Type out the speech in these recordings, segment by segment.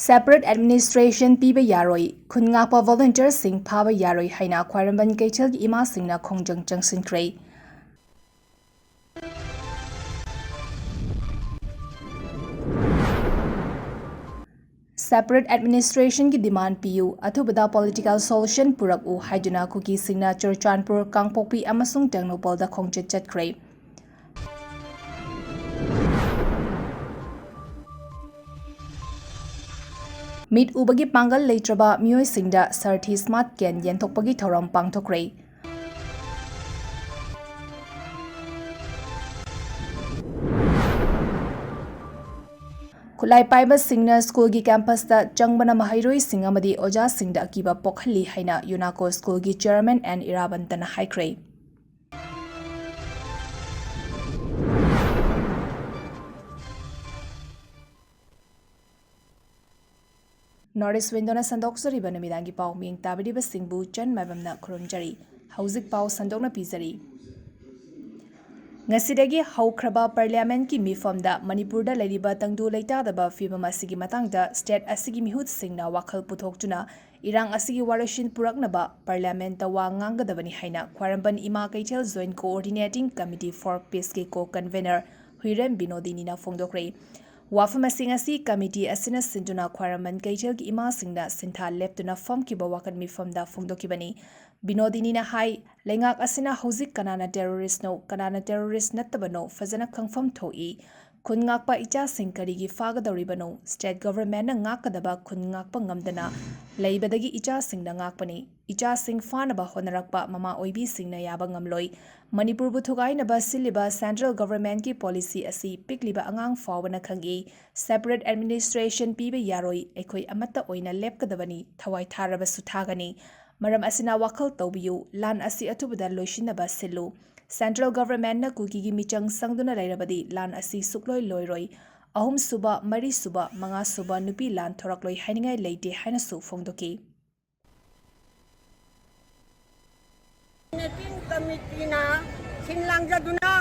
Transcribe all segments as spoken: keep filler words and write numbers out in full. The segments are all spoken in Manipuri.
Separate administration ꯄꯤꯕ ꯌꯥꯔꯣꯏ, ꯈꯨꯟ ꯉꯥꯛꯄ volunteerꯁꯤꯡ ꯐꯥꯕ ꯌꯥꯔꯣꯏ ꯍꯥꯏꯅ ꯈ꯭ꯋꯥꯏꯔꯝꯕꯟ ꯀꯩꯊꯦꯜꯒꯤ ꯏꯃꯥꯁꯤꯡꯅ ꯈꯣꯡꯖꯪ ꯆꯪꯁꯤꯟꯈ꯭ꯔꯦ꯫ Separate administrationꯒꯤ demand ꯄꯤꯌꯨ, ꯑꯊꯨꯕꯗ political solution ꯄꯨꯔꯛꯎ ꯍꯥꯏꯗꯨꯅ ꯀꯨꯀꯤꯁꯤꯡꯅ ꯆꯨꯔꯆꯥꯟꯄꯨꯔ, ꯀꯥꯡꯄꯣꯛꯄꯤ ꯑꯃꯁꯨꯡ ꯇꯦꯡꯅꯧꯄꯜꯗ ꯈꯣꯡꯆꯠ ꯆꯠꯈ꯭ꯔꯦ꯫ ꯃꯤꯠ ꯎꯕꯒꯤ ꯄꯥꯡꯒꯜ ꯂꯩꯇ꯭ꯔꯕ ꯃꯤꯑꯣꯏꯁꯤꯡꯗ ꯁꯔꯊꯤ smart can ꯌꯦꯟꯊꯣꯛꯄꯒꯤ ꯊꯧꯔꯝ ꯄꯥꯡꯊꯣꯛꯈ꯭ꯔꯦ꯫ ꯈꯨꯠꯂꯥꯏ ꯄꯥꯏꯕꯁꯤꯡꯅ ꯁ꯭ꯀꯨꯜꯒꯤ campusꯇ ꯆꯪꯕꯅ ꯃꯍꯩꯔꯣꯏꯁꯤꯡ ꯑꯃꯗꯤ ꯑꯣꯖꯥꯁꯤꯡꯗ ꯑꯀꯤꯕ ꯄꯣꯛꯍꯜꯂꯤ ꯍꯥꯏꯅ ꯌꯨꯅꯥꯀꯣ ꯁ꯭ꯀꯨꯜꯒꯤ chairman ꯑꯦꯟ ꯏꯔꯥꯕꯟꯇꯅ ꯍꯥꯏꯈ꯭ꯔꯦ꯫ North East Windowꯅ ꯁꯟꯗꯣꯛꯆꯔꯤꯕ ꯅꯨꯃꯤꯗꯥꯡꯒꯤ ꯄꯥꯎ ꯃꯤꯡ ꯇꯥꯕꯤꯔꯤꯕꯁꯤꯡꯕꯨ ꯆꯟ ꯃꯥꯏꯕꯝꯅ ꯈꯨꯔꯨꯝꯖꯔꯤ꯫ ꯍꯧꯖꯤꯛ ꯄꯥꯎ ꯁꯟꯗꯣꯛꯅ ꯄꯤꯖꯔꯤ꯫ ꯉꯁꯤꯗꯒꯤ ꯍꯧꯈ꯭ꯔꯕ parliamentꯀꯤ ꯃꯤꯐꯝꯗ ꯃꯅꯤꯄꯨꯔꯗ ꯂꯩꯔꯤꯕ ꯇꯪꯗꯨ ꯂꯩꯇꯥꯗꯕ ꯐꯤꯕꯝ ꯑꯁꯤꯒꯤ ꯃꯇꯥꯡꯗ state ꯑꯁꯤꯒꯤ ꯃꯤꯍꯨꯠꯁꯤꯡꯅ ꯋꯥꯈꯜ ꯄꯨꯊꯣꯛꯇꯨꯅ ꯏꯔꯥꯡ ꯑꯁꯤꯒꯤ ꯋꯥꯔꯣꯏꯁꯤꯟ ꯄꯨꯔꯛꯅꯕ parliamentꯇ ꯋꯥ ꯉꯥꯡꯒꯗꯕꯅꯤ ꯍꯥꯏꯅ ꯈ꯭ꯋꯥꯏꯔꯝꯕꯟ ꯏꯃꯥ ꯀꯩꯊꯦꯜ Joint Coordinating Committee for Peaceꯀꯤ co-convener ꯍꯨꯏꯔꯦꯝ ꯕꯤꯅꯣꯗꯤꯅꯤꯅ ꯐꯣꯡꯗꯣꯛꯈ꯭ꯔꯦ꯫ ꯋꯥꯐꯝ ꯑꯁꯤꯡ ꯑꯁꯤ committee ꯑꯁꯤꯅ ꯁꯤꯟꯗꯨꯅ ꯈ꯭ꯋꯥꯏꯔꯝꯕꯟ ꯀꯩꯊꯦꯜꯒꯤ ꯏꯃꯥꯁꯤꯡꯅ ꯁꯤꯟꯊꯥ ꯂꯦꯞꯇꯨꯅ ꯐꯝꯈꯤꯕ ꯋꯥꯀꯠ ꯃꯤꯐꯝꯗ ꯐꯣꯡꯗꯣꯛꯈꯤꯕꯅꯤ꯫ ꯕꯤꯅꯣꯗꯤꯅꯤꯅ ꯍꯥꯏ, ꯂꯩꯉꯥꯛ ꯑꯁꯤꯅ ꯍꯧꯖꯤꯛ ꯀꯅꯥꯅ terroristꯅꯣ, ꯀꯅꯥꯅ terrorist ꯅꯠꯇꯕꯅꯣ ꯐꯖꯅ ꯈꯪꯐꯝ ꯊꯣꯛꯏ꯫ ꯈꯨꯟ ꯉꯥꯛꯄ ꯏꯆꯥꯁꯤꯡ ꯀꯔꯤꯒꯤ ꯐꯥꯒꯗꯧꯔꯤꯕꯅꯣ? State governmentꯅ ꯉꯥꯛꯀꯗꯕ ꯈꯨꯟ ꯉꯥꯛꯄ ꯉꯝꯗꯅ ꯂꯩꯕꯗꯒꯤ ꯏꯆꯥꯁꯤꯡꯅ ꯉꯥꯛꯄꯅꯤ꯫ ꯏꯆꯥꯁꯤꯡ ꯐꯥꯅꯕ ꯍꯣꯠꯅꯔꯛꯄ ꯃꯃꯥ ꯑꯣꯏꯕꯤꯁꯤꯡꯅ ꯌꯥꯕ ꯉꯝꯂꯣꯏ꯫ ꯃꯅꯤꯄꯨꯔꯕꯨ ꯊꯨꯒꯥꯏꯅꯕ ꯁꯤꯜꯂꯤꯕ central governmentꯀꯤ policy ꯑꯁꯤ ꯄꯤꯛꯂꯤꯕ ꯑꯉꯥꯡ ꯐꯥꯎꯕꯅ ꯈꯪꯏ꯫ Separate administration ꯄꯤꯕ ꯌꯥꯔꯣꯏ, ꯑꯩꯈꯣꯏ ꯑꯃꯠꯇ ꯑꯣꯏꯅ ꯂꯦꯞꯀꯗꯕꯅꯤ, ꯊꯋꯥꯏ ꯊꯥꯔꯕꯁꯨ ꯊꯥꯒꯅꯤ꯫ ꯃꯔꯝ ꯑꯁꯤꯅ ꯋꯥꯈꯜ ꯇꯧꯕꯤꯌꯨ, ꯂꯥꯟ ꯑꯁꯤ ꯑꯊꯨꯕꯗ ꯂꯣꯏꯁꯤꯟꯅꯕ ꯁꯤꯜꯂꯨ꯫ Central governmentꯅ ꯀꯨꯀꯤꯒꯤ ꯃꯤꯆꯪ ꯁꯪꯗꯨꯅ ꯂꯩꯔꯕꯗꯤ ꯂꯥꯟ ꯑꯁꯤ ꯁꯨꯛꯂꯣꯏ ꯂꯣꯏꯔꯣꯏ꯫ ꯑꯍꯨꯝꯁꯨꯕ, ꯃꯔꯤꯁꯨꯕ, ꯃꯉꯥꯁꯨꯕ ꯅꯨꯄꯤ ꯂꯥꯟ ꯊꯣꯔꯛꯂꯣꯏ ꯍꯥꯏꯅꯤꯡꯉꯥꯏ ꯂꯩꯇꯦ ꯍꯥꯏꯅꯁꯨ ꯐꯣꯡꯗꯣꯛꯈꯤ꯫ Coordinating Committeeꯅ ꯁꯤꯟ ꯂꯥꯡꯖꯗꯨꯅ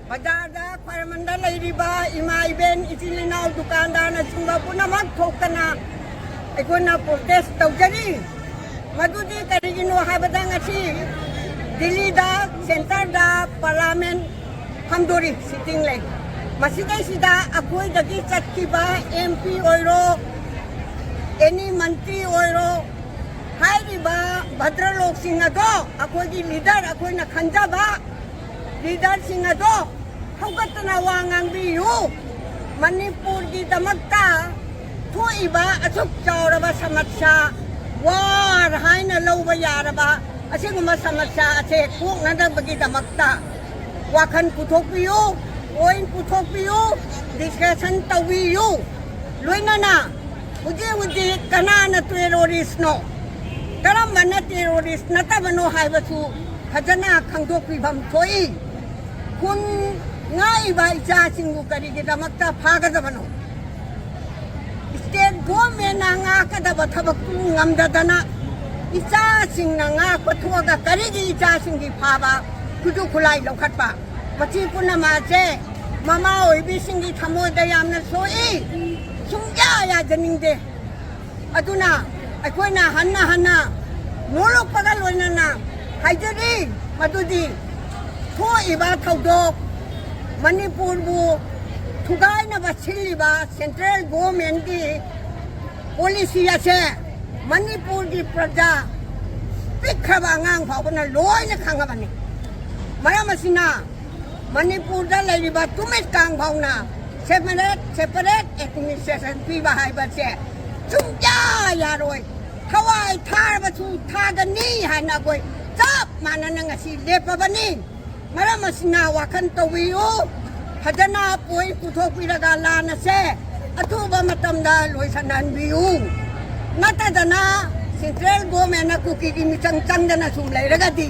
ꯕꯖꯥꯔꯗ, ꯈ꯭ꯋꯥꯏꯔꯝꯕꯟꯗ ꯂꯩꯔꯤꯕ ꯏꯃꯥ ꯏꯕꯦꯟ, ꯏꯆꯤꯜ ꯏꯅꯥꯎ, ꯗꯨꯀꯥꯟꯗꯥꯔꯅꯆꯤꯡꯕ ꯄꯨꯝꯅꯃꯛ ꯊꯣꯛꯇꯅ ꯑꯩꯈꯣꯏꯅ ꯄ꯭ꯔꯣꯇꯦꯁ ꯇꯧꯖꯔꯤ꯫ ꯃꯗꯨꯗꯤ ꯀꯔꯤꯒꯤꯅꯣ ꯍꯥꯏꯕꯗ, ꯉꯁꯤ ꯗꯤꯜꯂꯤꯗ, ꯁꯦꯟꯇꯔꯗ ꯄꯥꯔꯂꯥꯃꯦꯟ ꯐꯝꯗꯣꯔꯤ, ꯁꯤꯇꯤꯡ ꯂꯩ꯫ ꯃꯁꯤꯗꯩꯁꯤꯗ ꯑꯩꯈꯣꯏꯗꯒꯤ ꯆꯠꯈꯤꯕ ꯑꯦꯝ ꯄꯤ ꯑꯣꯏꯔꯣ, ꯑꯦꯅꯤ ꯃꯟꯇ꯭ꯔꯤ ꯑꯣꯏꯔꯣ, ꯍꯥꯏꯔꯤꯕ ꯚꯗ꯭ꯔꯂꯣꯛꯁꯤꯡ ꯑꯗꯣ, ꯑꯩꯈꯣꯏꯒꯤ ꯂꯤꯗꯔ, ꯑꯩꯈꯣꯏꯅ ꯈꯟꯖꯕ ꯂꯤꯗꯔꯁꯤꯡ ꯑꯗꯣ ꯍꯧꯒꯠꯇꯅ ꯋꯥ ꯉꯥꯡꯕꯤꯌꯨ꯫ ꯃꯅꯤꯄꯨꯔꯒꯤꯗꯃꯛꯇ ꯊꯣꯛꯏꯕ ꯑꯁꯨꯛ ꯆꯥꯎꯔꯕ ꯁꯃꯁ꯭ꯌꯥ, ꯋꯥꯔ ꯍꯥꯏꯅ ꯂꯧꯕ ꯌꯥꯔꯕ ꯑꯁꯤꯒꯨꯝꯕ ꯁꯃꯁ꯭ꯌꯥ ꯑꯁꯦ ꯀꯣꯛꯅꯅꯕꯒꯤꯗꯃꯛꯇ ꯋꯥꯈꯜ ꯄꯨꯊꯣꯛꯄꯤꯌꯨ, ꯄꯣꯏꯟ ꯄꯨꯊꯣꯛꯄꯤꯌꯨ, ꯗꯤꯁꯀꯁꯟ ꯇꯧꯕꯤꯌꯨ꯫ ꯂꯣꯏꯅꯅ ꯍꯧꯖꯤꯛ ꯍꯧꯖꯤꯛ ꯀꯅꯥꯅ ꯇꯦꯔꯣꯔꯤꯁꯅꯣ, ꯀꯔꯝꯕꯅ ꯇꯦꯔꯣꯔꯤꯁ ꯅꯠꯇꯕꯅꯣ ꯍꯥꯏꯕꯁꯨ ꯐꯖꯅ ꯈꯪꯗꯣꯛꯄꯤꯐꯝ ꯊꯣꯛꯏ꯫ ꯈꯨꯟ ꯉꯥꯛꯏꯕ ꯏꯆꯥꯁꯤꯡꯕꯨ ꯀꯔꯤꯒꯤꯗꯃꯛꯇ ꯐꯥꯒꯗꯕꯅꯣ? ꯁ꯭ꯇꯦꯠ ꯒꯣꯔꯃꯦꯟꯅ ꯉꯥꯛꯀꯗꯕ ꯊꯕꯛꯇꯨ ꯉꯝꯗꯗꯅ ꯏꯆꯥꯁꯤꯡꯅ ꯉꯥꯛꯄ ꯊꯣꯛꯑꯒ ꯀꯔꯤꯒꯤ ꯏꯆꯥꯁꯤꯡꯒꯤ ꯐꯥꯕ, ꯈꯨꯠꯁꯨ ꯈꯨꯠꯂꯥꯏ ꯂꯧꯈꯠꯄ? ꯃꯁꯤ ꯄꯨꯝꯅꯃꯛ ꯑꯁꯦ ꯃꯃꯥ ꯑꯣꯏꯕꯤꯁꯤꯡꯒꯤ ꯊꯃꯣꯏꯗ ꯌꯥꯝꯅ ꯁꯣꯛꯏ꯫ ꯁꯨꯡꯌꯥ ꯌꯥꯖꯅꯤꯡꯗꯦ꯫ ꯑꯗꯨꯅ ꯑꯩꯈꯣꯏꯅ ꯍꯟꯅ ꯍꯟꯅ ꯅꯣꯛꯂꯛꯄꯒ ꯂꯣꯏꯅꯅ ꯍꯥꯏꯖꯔꯤ, ꯃꯗꯨꯗꯤ ꯊꯣꯛꯏꯕ ꯊꯧꯗꯣꯛ, ꯃꯅꯤꯄꯨꯔꯕꯨ ꯊꯨꯒꯥꯏꯅꯕ ꯁꯤꯜꯂꯤꯕ ꯁꯦꯟꯇ꯭ꯔꯦꯜ ꯒꯣꯔꯃꯦꯟꯒꯤ ꯄꯣꯂꯤꯁꯤ ꯑꯁꯦ ꯃꯅꯤꯄꯨꯔꯒꯤ ꯄ꯭ꯔꯖꯥ ꯄꯤꯛꯈ꯭ꯔꯕ ꯑꯉꯥꯡ ꯐꯥꯎꯕꯅ ꯂꯣꯏꯅ ꯈꯪꯉꯕꯅꯤ꯫ ꯃꯔꯝ ꯑꯁꯤꯅ ꯃꯅꯤꯄꯨꯔꯗ ꯂꯩꯔꯤꯕ ꯇꯨꯃꯤꯠ ꯀꯥꯡ ꯐꯥꯎꯅ ꯁꯦꯄꯔꯦꯠ, ꯁꯦꯄꯔꯦꯠ ꯑꯦꯗꯃꯤꯅꯤꯁꯇ꯭ꯔꯦꯁꯟ ꯄꯤꯕ ꯍꯥꯏꯕꯁꯦ ꯁꯨꯡꯌꯥ ꯌꯥꯔꯣꯏ꯫ ꯊꯋꯥꯏ ꯊꯥꯔꯕꯁꯨ ꯊꯥꯒꯅꯤ ꯍꯥꯏꯅ ꯑꯩꯈꯣꯏ ꯆꯞ ꯃꯥꯟꯅꯅ ꯉꯁꯤ ꯂꯦꯞꯄꯕꯅꯤ꯫ ꯃꯔꯝ ꯑꯁꯤꯅ ꯋꯥꯈꯜ ꯇꯧꯕꯤꯌꯨ, ꯐꯖꯅ ꯄꯣꯏꯟ ꯄꯨꯊꯣꯛꯄꯤꯔꯒ ꯂꯥꯟ ꯑꯁꯦ ꯑꯊꯨꯕ ꯃꯇꯝꯗ ꯂꯣꯏꯁꯤꯟꯍꯟꯕꯤꯌꯨ꯫ ꯅꯠꯇꯗꯅ ꯁꯦꯟꯇ꯭ꯔꯦꯜ ꯒꯣꯔꯃꯦꯟꯅ ꯀꯨꯀꯤꯒꯤ ꯃꯤꯆꯪ ꯆꯪꯗꯅ ꯁꯨꯝ ꯂꯩꯔꯒꯗꯤ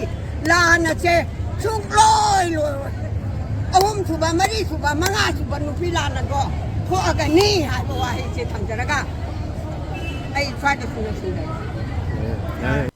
ꯂꯥꯟ ꯑꯁꯦ ꯁꯨꯡꯂꯣꯏ ꯂꯣꯏꯔꯣꯏ꯫ ꯑꯍꯨꯝꯁꯨꯕ, ꯃꯔꯤꯁꯨꯕ, ꯃꯉꯥꯁꯨꯕ ꯅꯨꯄꯤ ꯂꯥꯟ ꯑꯗꯣ ꯊꯣꯛꯑꯒꯅꯤ ꯍꯥꯏꯕ ꯋꯥꯍꯩꯁꯦ ꯊꯝꯖꯔꯒ ꯑꯩ ꯁ꯭ꯋꯥꯏꯗ ꯁꯨꯝ ꯂꯣꯏꯁꯤꯟꯖꯔꯒꯦ꯫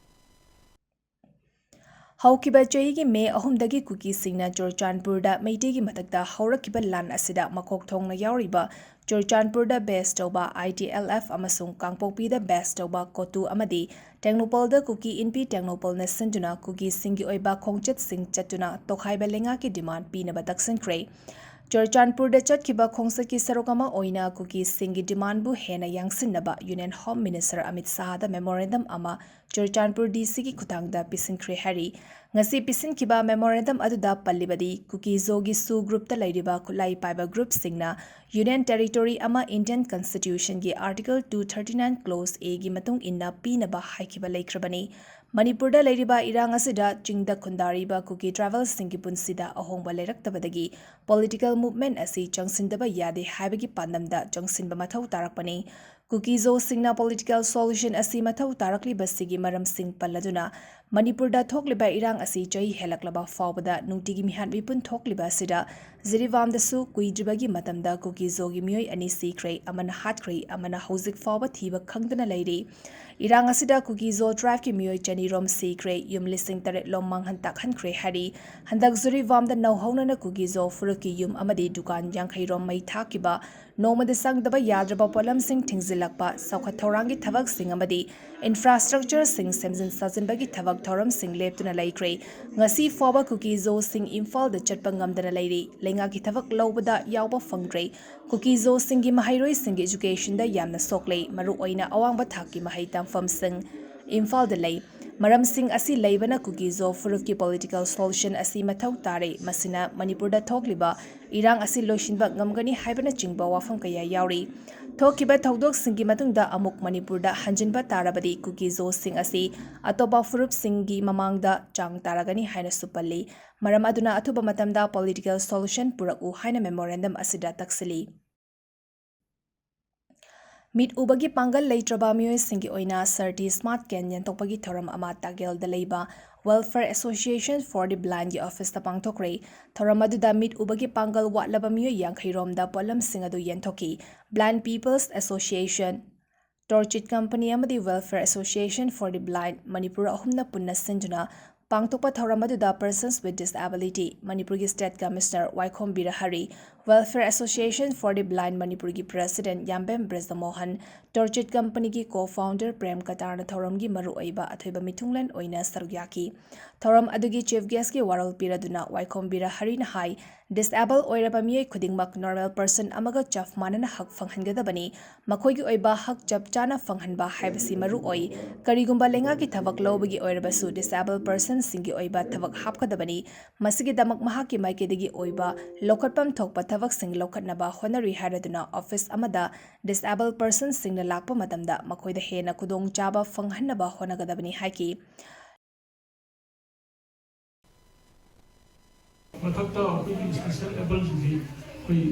ꯍꯧꯈꯤꯕ ꯆꯍꯤꯒꯤ ꯃꯦ ꯑꯍꯨꯝꯗꯒꯤ ꯀꯨꯀꯤꯁꯤꯡꯅ ꯆꯨꯔꯆꯥꯟꯄꯨꯔꯗ ꯃꯩꯇꯩꯒꯤ ꯃꯊꯛꯇ ꯍꯧꯔꯛꯈꯤꯕ ꯂꯥꯟ ꯑꯁꯤꯗ ꯃꯀꯣꯛ ꯊꯣꯡꯅ ꯌꯥꯎꯔꯤꯕ ꯆꯨꯔꯆꯥꯟꯄꯨꯔꯗ base ꯇꯧꯕ I T L F ꯑꯃꯁꯨꯡ ꯀꯥꯡꯄꯣꯛꯄꯤꯗ base ꯇꯧꯕ ꯀꯣꯇꯨ ꯑꯃꯗꯤ ꯇꯦꯡꯅꯧꯄꯜꯗ ꯀꯨꯀꯤ ꯏꯟꯄꯤ ꯇꯦꯡꯅꯧꯄꯜꯅ ꯁꯤꯟꯗꯨꯅ ꯀꯨꯀꯤꯁꯤꯡꯒꯤ ꯑꯣꯏꯕ ꯈꯣꯡꯆꯠꯁꯤꯡ ꯆꯠꯇꯨꯅ ꯇꯣꯈꯥꯏꯕ ꯂꯩꯉꯥꯛꯀꯤ demand ꯄꯤꯅꯕ ꯇꯛꯁꯤꯟꯈ꯭ꯔꯦ꯫ ꯆꯨꯔꯆꯥꯟꯄꯨꯔꯗ ꯆꯠꯈꯤꯕ ꯈꯣꯡꯆꯠꯀꯤ ꯁꯔꯨꯛ ꯑꯃ ꯑꯣꯏꯅ ꯀꯨꯀꯤꯁꯤꯡꯒꯤ demandꯕꯨ ꯍꯦꯟꯅ ꯌꯥꯡꯁꯤꯟꯅꯕ Union Home Minister Amit ꯁꯥꯍꯗ memorandum ꯑꯃ ꯆꯨꯔꯆꯥꯟꯄꯨꯔ D Cꯒꯤ ꯈꯨꯠꯊꯥꯡꯗ ꯄꯤꯁꯤꯟꯈ꯭ꯔꯦ ꯍꯥꯏꯔꯤ꯫ ꯉꯁꯤ ꯄꯤꯁꯤꯟꯈꯤꯕ memorandum ꯑꯗꯨꯗ ꯄꯜꯂꯤꯕꯗꯤ, ꯀꯨꯀꯤ-ꯖꯣꯒꯤ ꯁꯨ groupꯇ ꯂꯩꯔꯤꯕ ꯈꯨꯠꯂꯥꯏ ꯄꯥꯏꯕ groupꯁꯤꯡꯅ Union Territory ꯑꯃ Indian Constitutionꯒꯤ Article two thirty nine clause Aꯒꯤ ꯃꯇꯨꯡ ꯏꯟꯅ ꯄꯤꯅꯕ ꯍꯥꯏꯈꯤꯕ ꯂꯩꯈ꯭ꯔꯕꯅꯤ꯫ ꯃꯅꯤꯄꯨꯔꯗ ꯂꯩꯔꯤꯕ ꯏꯔꯥꯡ ꯑꯁꯤꯗ ꯆꯤꯡꯗ ꯈꯨꯟꯗꯥꯔꯤꯕ ꯀꯨꯀꯤ tribalꯁꯤꯡꯒꯤ ꯄꯨꯟꯁꯤꯗ ꯑꯍꯣꯡꯕ ꯂꯩꯔꯛꯇꯕꯗꯒꯤ political movement ꯑꯁꯤ ꯆꯪꯁꯤꯟꯗꯕ ꯌꯥꯗꯦ ꯍꯥꯏꯕꯒꯤ ꯄꯥꯟꯗꯝꯗ ꯆꯪꯁꯤꯟꯕ ꯃꯊꯧ ꯇꯥꯔꯛꯄꯅꯤ꯫ ꯀꯨꯀꯤ-ꯖꯣꯁꯤꯡꯅ political solution ꯑꯁꯤ ꯃꯊꯧ ꯇꯥꯔꯛꯂꯤꯕꯁꯤꯒꯤ ꯃꯔꯝꯁꯤꯡ ꯄꯜꯂꯗꯨꯅ, ꯃꯅꯤꯄꯨꯔꯗ ꯊꯣꯛꯂꯤꯕ ꯏꯔꯥꯡ ꯑꯁꯤ ꯆꯍꯤ ꯍꯦꯜꯂꯛꯂꯕ ꯐꯥꯎꯕꯗ ꯅꯨꯡꯇꯤꯒꯤ ꯃꯤꯍꯥꯠ ꯃꯤꯄꯨꯟ ꯊꯣꯛꯂꯤꯕ ꯑꯁꯤꯗ, ꯖꯤꯔꯤꯕꯥꯝꯗꯁꯨ ꯀꯨꯏꯗ꯭ꯔꯤꯕꯒꯤ ꯃꯇꯝꯗ ꯀꯨꯀꯤ-ꯖꯣꯒꯤ ꯃꯤꯑꯣꯏ ꯑꯅꯤ ꯁꯤꯈ꯭ꯔꯦ, ꯑꯃꯅ ꯍꯥꯠꯈ꯭ꯔꯦ, ꯑꯃꯅ ꯍꯧꯖꯤꯛ ꯐꯥꯎꯕ ꯊꯤꯕ ꯈꯪꯗꯅ ꯂꯩꯔꯤ꯫ ꯏꯔꯥꯡ ꯑꯁꯤꯗ ꯀꯨꯀꯤ-ꯖꯣ tribeꯀꯤ ꯃꯤꯑꯣꯏ ꯆꯅꯤ ꯔꯣꯝ ꯁꯤꯈ꯭ꯔꯦ, ꯌꯨꯝ ꯂꯤꯁꯤꯡ ꯇꯔꯦꯠ ꯂꯣꯝ ꯃꯥꯡꯍꯟ ꯇꯥꯛꯍꯟꯈ꯭ꯔꯦ ꯍꯥꯏꯔꯤ꯫ ꯍꯟꯗꯛ ꯖꯤꯔꯤꯕꯥꯝꯗ ꯅꯧꯍꯧꯅꯅ ꯀꯨꯀꯤ-ꯖꯣ ꯐꯨꯔꯨꯞꯀꯤ ꯌꯨꯝ ꯑꯃꯗꯤ ꯗꯨꯀꯥꯟ ꯌꯥꯡꯈꯩ ꯔꯣꯝ ꯃꯩ ꯊꯥꯈꯤꯕ, ꯅꯣꯡꯃꯗ ꯆꯪꯗꯕ ꯌꯥꯗ꯭ꯔꯕ ꯄꯣꯠꯂꯝꯁꯤꯡ ꯊꯤꯡꯖꯤꯜꯂꯛꯄ, ꯆꯥꯎꯈꯠ ꯊꯧꯔꯥꯡꯒꯤ ꯊꯕꯛꯁꯤꯡ ꯑꯃꯗꯤ infrastructureꯁꯤꯡ ꯁꯦꯝꯖꯤꯟ ꯁꯥꯖꯤꯟꯕꯒꯤ ꯊꯕꯛ ꯊꯧꯔꯝꯁꯤꯡ ꯂꯦꯞꯇꯨꯅ ꯂꯩꯈ꯭ꯔꯦ꯫ ꯉꯁꯤ ꯐꯥꯎꯕ ꯀꯨꯀꯤ-ꯖꯣꯁꯤꯡ ꯏꯝꯐꯥꯜꯗ ꯆꯠꯄ ꯉꯝꯗꯅ ꯂꯩꯔꯤ꯫ ꯂꯩꯉꯥꯛꯀꯤ ꯊꯕꯛ ꯂꯧꯕꯗ ꯌꯥꯎꯕ ꯐꯪꯗ꯭ꯔꯦ꯫ ꯀꯨꯀꯤ-ꯖꯣꯁꯤꯡꯒꯤ ꯃꯍꯩꯔꯣꯏꯁꯤꯡꯒꯤ educationꯗ ꯌꯥꯝꯅ ꯁꯣꯛꯂꯦ꯫ ꯃꯔꯨꯑꯣꯏꯅ ꯑꯋꯥꯡꯕ ꯊꯥꯛꯀꯤ ꯃꯍꯩ ꯇꯝꯐꯝꯁꯤꯡ ꯏꯝꯐꯥꯜꯗ ꯂꯩ꯫ ꯃꯔꯝꯁꯤꯡ ꯑꯁꯤ ꯂꯩꯕꯅ ꯀꯨꯀꯤ-ꯖꯣ ꯐꯨꯔꯨꯞꯀꯤ political solution ꯑꯁꯤ ꯃꯊꯧ ꯇꯥꯔꯦ꯫ ꯃꯁꯤꯅ ꯃꯅꯤꯄꯨꯔꯗ ꯊꯣꯛꯂꯤꯕ ꯏꯔꯥꯡ ꯑꯁꯤ ꯂꯣꯏꯁꯤꯟꯕ ꯉꯝꯒꯅꯤ ꯍꯥꯏꯕꯅꯆꯤꯡꯕ ꯋꯥꯐꯝ ꯀꯌꯥ ꯌꯥꯎꯔꯤ꯫ ꯊꯣꯛꯈꯤꯕ ꯊꯧꯗꯣꯛꯁꯤꯡꯒꯤ ꯃꯇꯨꯡꯗ ꯑꯃꯨꯛ ꯃꯅꯤꯄꯨꯔꯗ ꯍꯟꯖꯤꯟꯕ ꯇꯥꯔꯕꯗꯤ ꯀꯨꯀꯤ-ꯖꯣꯁꯤꯡ ꯑꯁꯤ ꯑꯇꯣꯞꯄ ꯐꯨꯔꯨꯞꯁꯤꯡꯒꯤ ꯃꯃꯥꯡꯗ ꯆꯥꯡ ꯇꯥꯔꯒꯅꯤ ꯍꯥꯏꯅꯁꯨ ꯄꯜꯂꯤ꯫ ꯃꯔꯝ ꯑꯗꯨꯅ ꯑꯊꯨꯕ ꯃꯇꯝꯗ political solution ꯄꯨꯔꯛꯎ ꯍꯥꯏꯅ memorandum ꯑꯁꯤꯗ ꯇꯛꯁꯤꯜꯂꯤ꯫ ꯃꯤꯠ ꯎꯕꯒꯤ ꯄꯥꯡꯒꯜ ꯂꯩꯇ꯭ꯔꯕ ꯃꯤꯑꯣꯏꯁꯤꯡꯒꯤ ꯑꯣꯏꯅ ꯁꯔꯇꯤ smart can ꯌꯦꯟꯊꯣꯛꯄꯒꯤ ꯊꯧꯔꯝ ꯑꯃ ꯇꯥꯒꯦꯜꯗ ꯂꯩꯕ Welfare Association for the Blindꯒꯤ officeꯇ ꯄꯥꯡꯊꯣꯛꯈ꯭ꯔꯦ꯫ ꯊꯧꯔꯝ ꯑꯗꯨꯗ ꯃꯤꯠ ꯎꯕꯒꯤ ꯄꯥꯡꯒꯜ ꯋꯥꯠꯂꯕ ꯃꯤꯑꯣꯏ ꯌꯥꯡꯈꯩ ꯔꯣꯝꯗ ꯄꯣꯠꯂꯝꯁꯤꯡ ꯑꯗꯨ ꯌꯦꯟꯊꯣꯛꯈꯤ꯫ Blind People's Association, Torchit Company ꯑꯃꯗꯤ Welfare Association for the Blind Manipur ꯑꯍꯨꯝꯅ ꯄꯨꯟꯅ ꯁꯤꯟꯗꯨꯅ ꯄꯥꯡꯊꯣꯛꯄ ꯊꯧꯔꯝ ꯑꯗꯨꯗ Persons with Disability ꯃꯅꯤꯄꯨꯔꯒꯤ State Commissioner ꯋꯥꯏꯈꯣꯝ Birahari, Welfare Association for the Blind ꯃꯅꯤꯄꯨꯔꯒꯤ President ꯌꯥꯝꯕꯦꯝ ꯕ꯭ꯔꯖꯃꯣꯍꯟ, ꯇꯣꯔꯆꯤꯠ ꯀꯝꯄꯅꯤꯒꯤ co-founder ꯄ꯭ꯔꯦꯝ ꯀꯇꯥꯔꯅ ꯊꯧꯔꯝꯒꯤ ꯃꯔꯨꯑꯣꯏꯕ ꯑꯊꯣꯏꯕ ꯃꯤꯊꯨꯡꯂꯦꯟ ꯑꯣꯏꯅ ꯁꯔꯨꯛ ꯌꯥꯈꯤ꯫ ꯊꯧꯔꯝ ꯑꯗꯨꯒꯤ Chief Guestꯀꯤ ꯋꯥꯔꯣꯜ ꯄꯤꯔꯗꯨꯅ ꯋꯥꯏꯈꯣꯝ ꯕꯤꯔꯍꯔꯤꯅ ꯍꯥꯏ, Disable ꯑꯣꯏꯔꯕ ꯃꯤꯑꯣꯏ ꯈꯨꯗꯤꯡꯃꯛ normal person ꯑꯃꯒ ꯆꯞ ꯃꯥꯟꯅꯅ ꯍꯛ ꯐꯪꯍꯟꯒꯗꯕꯅꯤ꯫ ꯃꯈꯣꯏꯒꯤ ꯑꯣꯏꯕ ꯍꯛ ꯆꯞ ꯆꯥꯅ ꯐꯪꯍꯟꯕ ꯍꯥꯏꯕꯁꯤ ꯃꯔꯨ ꯑꯣꯏ꯫ ꯀꯔꯤꯒꯨꯝꯕ ꯂꯩꯉꯥꯛꯀꯤ ꯊꯕꯛ ꯂꯧꯕꯒꯤ ꯑꯣꯏꯔꯕꯁꯨ Disable Personsꯁꯤꯡꯒꯤ ꯑꯣꯏꯕ ꯊꯕꯛ ꯍꯥꯞꯀꯗꯕꯅꯤ꯫ ꯃꯁꯤꯒꯤꯗꯃꯛ ꯃꯍꯥꯛꯀꯤ ꯃꯥꯏꯀꯩꯗꯒꯤ ꯑꯣꯏꯕ ꯂꯧꯈꯠꯐꯝ ꯊꯣꯛꯄ ꯊꯕꯛꯁꯤꯡ ꯂꯧꯈꯠꯅꯕ ꯍꯣꯠꯅꯔꯤ ꯍꯥꯏꯔꯗꯨꯅ office ꯑꯃꯗ Disable Personsꯁꯤꯡꯅ ꯂꯥꯛꯄ ꯃꯇꯝꯗ ꯃꯈꯣꯏꯗ ꯍꯦꯟꯅ ꯈꯨꯗꯣꯡꯆꯥꯕ ꯐꯪꯍꯟꯅꯕ ꯍꯣꯠꯅꯒꯗꯕꯅꯤ ꯍꯥꯏꯈꯤ꯫ ꯃꯊꯛꯇ ꯑꯩꯈꯣꯏꯒꯤ Special Ableꯁꯤꯡꯁꯤ ꯑꯩꯈꯣꯏ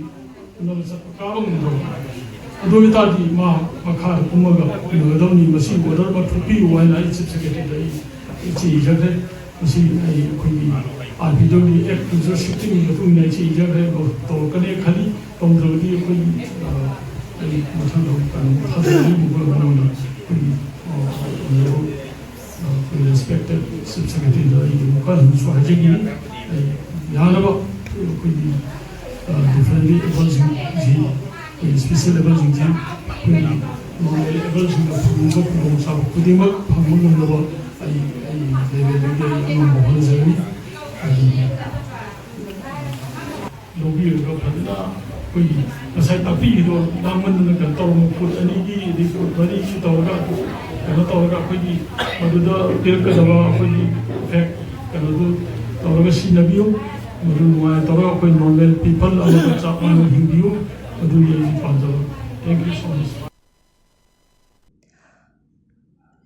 ꯎꯅꯕ ꯆꯠꯄ ꯀꯥꯕ ꯉꯝꯗꯕ, ꯑꯗꯨ ꯑꯣꯏꯇꯥꯔꯗꯤ ꯃꯥ ꯃꯈꯥꯗ ꯀꯨꯝꯃꯒ ꯎꯅꯒꯗꯕꯅꯤ꯫ ꯃꯁꯤ order ꯑꯃ ꯊꯣꯛꯄꯤꯌꯨ ꯍꯥꯏꯅ ꯑꯩ Chief Secretaryꯗ ꯑꯩ ꯏꯆꯦ ꯏꯖꯈ꯭ꯔꯦ꯫ ꯃꯁꯤ ꯑꯩ ꯑꯩꯈꯣꯏꯒꯤ RPWD Act ꯇꯨ ꯖꯤꯔꯣ ꯁꯤꯛꯁꯇꯤꯟꯒꯤ ꯃꯇꯨꯡ ꯏꯟꯅ ꯏꯆꯦ ꯏꯖꯈ꯭ꯔꯦ꯫ ꯑꯗꯣ ꯇꯧꯔꯛꯀꯅꯤ ꯈꯜꯂꯤ꯫ ꯇꯧꯗ꯭ꯔꯕꯗꯤ ꯑꯩꯈꯣꯏꯒꯤ, ꯑ, ꯑꯩ ꯃꯊꯪꯗ ꯑꯃꯨꯛ ꯀꯩꯅꯣ ꯊꯥꯖꯔꯛꯀꯅꯤ꯫ ꯑꯩꯈꯣꯏꯒꯤ, ꯑ, ꯑꯩꯈꯣꯏ Respected Chief Secretaryꯗ ꯑꯩ ꯑꯃꯨꯛꯀ ꯍꯟꯅꯁꯨ ꯍꯥꯏꯖꯒꯦ꯫ ꯑꯩ ꯌꯥꯅꯕ ꯑꯩꯈꯣꯏꯒꯤ, ꯑ, differently abledꯁꯤꯡꯁꯤ, ꯑꯩꯈꯣꯏꯒꯤ Special Abledꯁꯤꯡꯁꯤ ꯑꯩꯈꯣꯏꯒꯤ Normal Abledꯁꯤꯡꯗ ꯐꯪꯕ ꯈꯨꯗꯣꯡꯆꯥꯕ ꯈꯨꯗꯤꯡꯃꯛ ꯐꯪꯕ ꯉꯝꯅꯕ ꯑꯩ, ꯑꯩ levelꯗꯒꯤ ꯑꯩ ꯑꯉꯝꯕ ꯍꯣꯠꯅꯖꯒꯅꯤ꯫ ꯑꯩ ꯂꯧꯕꯤꯔꯒ ꯐꯖꯅ ꯑꯩꯈꯣꯏꯒꯤ ꯉꯁꯥꯏ ꯇꯥꯛꯄꯤꯔꯤꯗꯣ ꯂꯥꯡꯃꯟꯗꯅ ꯀꯩꯅꯣ ꯇꯧꯔꯝꯃꯣ, ꯐꯨꯠ ꯑꯅꯤꯒꯤ ꯑꯗꯩ ꯐꯨꯠ ꯃꯔꯤꯒꯤ ꯇꯧꯔꯒ ꯀꯩꯅꯣ ꯇꯧꯔꯒ ꯑꯩꯈꯣꯏꯒꯤ ꯃꯗꯨꯗ ꯄꯤꯔꯛꯀꯗꯕ ꯑꯩꯈꯣꯏꯒꯤ effect ꯀꯩꯅꯣꯗꯨ ꯇꯧꯔꯒ ꯁꯤꯖꯤꯟꯅꯕꯤꯌꯨ꯫ ꯃꯗꯨ ꯅꯨꯡꯉꯥꯏꯅ ꯇꯧꯔꯒ ꯑꯩꯈꯣꯏ normal people ꯑꯃꯒ ꯆꯞ ꯃꯥꯟꯅꯅ ꯍꯤꯡꯕꯤꯌꯨ꯫ ꯃꯗꯨꯅꯤ ꯑꯩꯒꯤ ꯄꯥꯝꯖꯕ꯫ Thank you so much꯫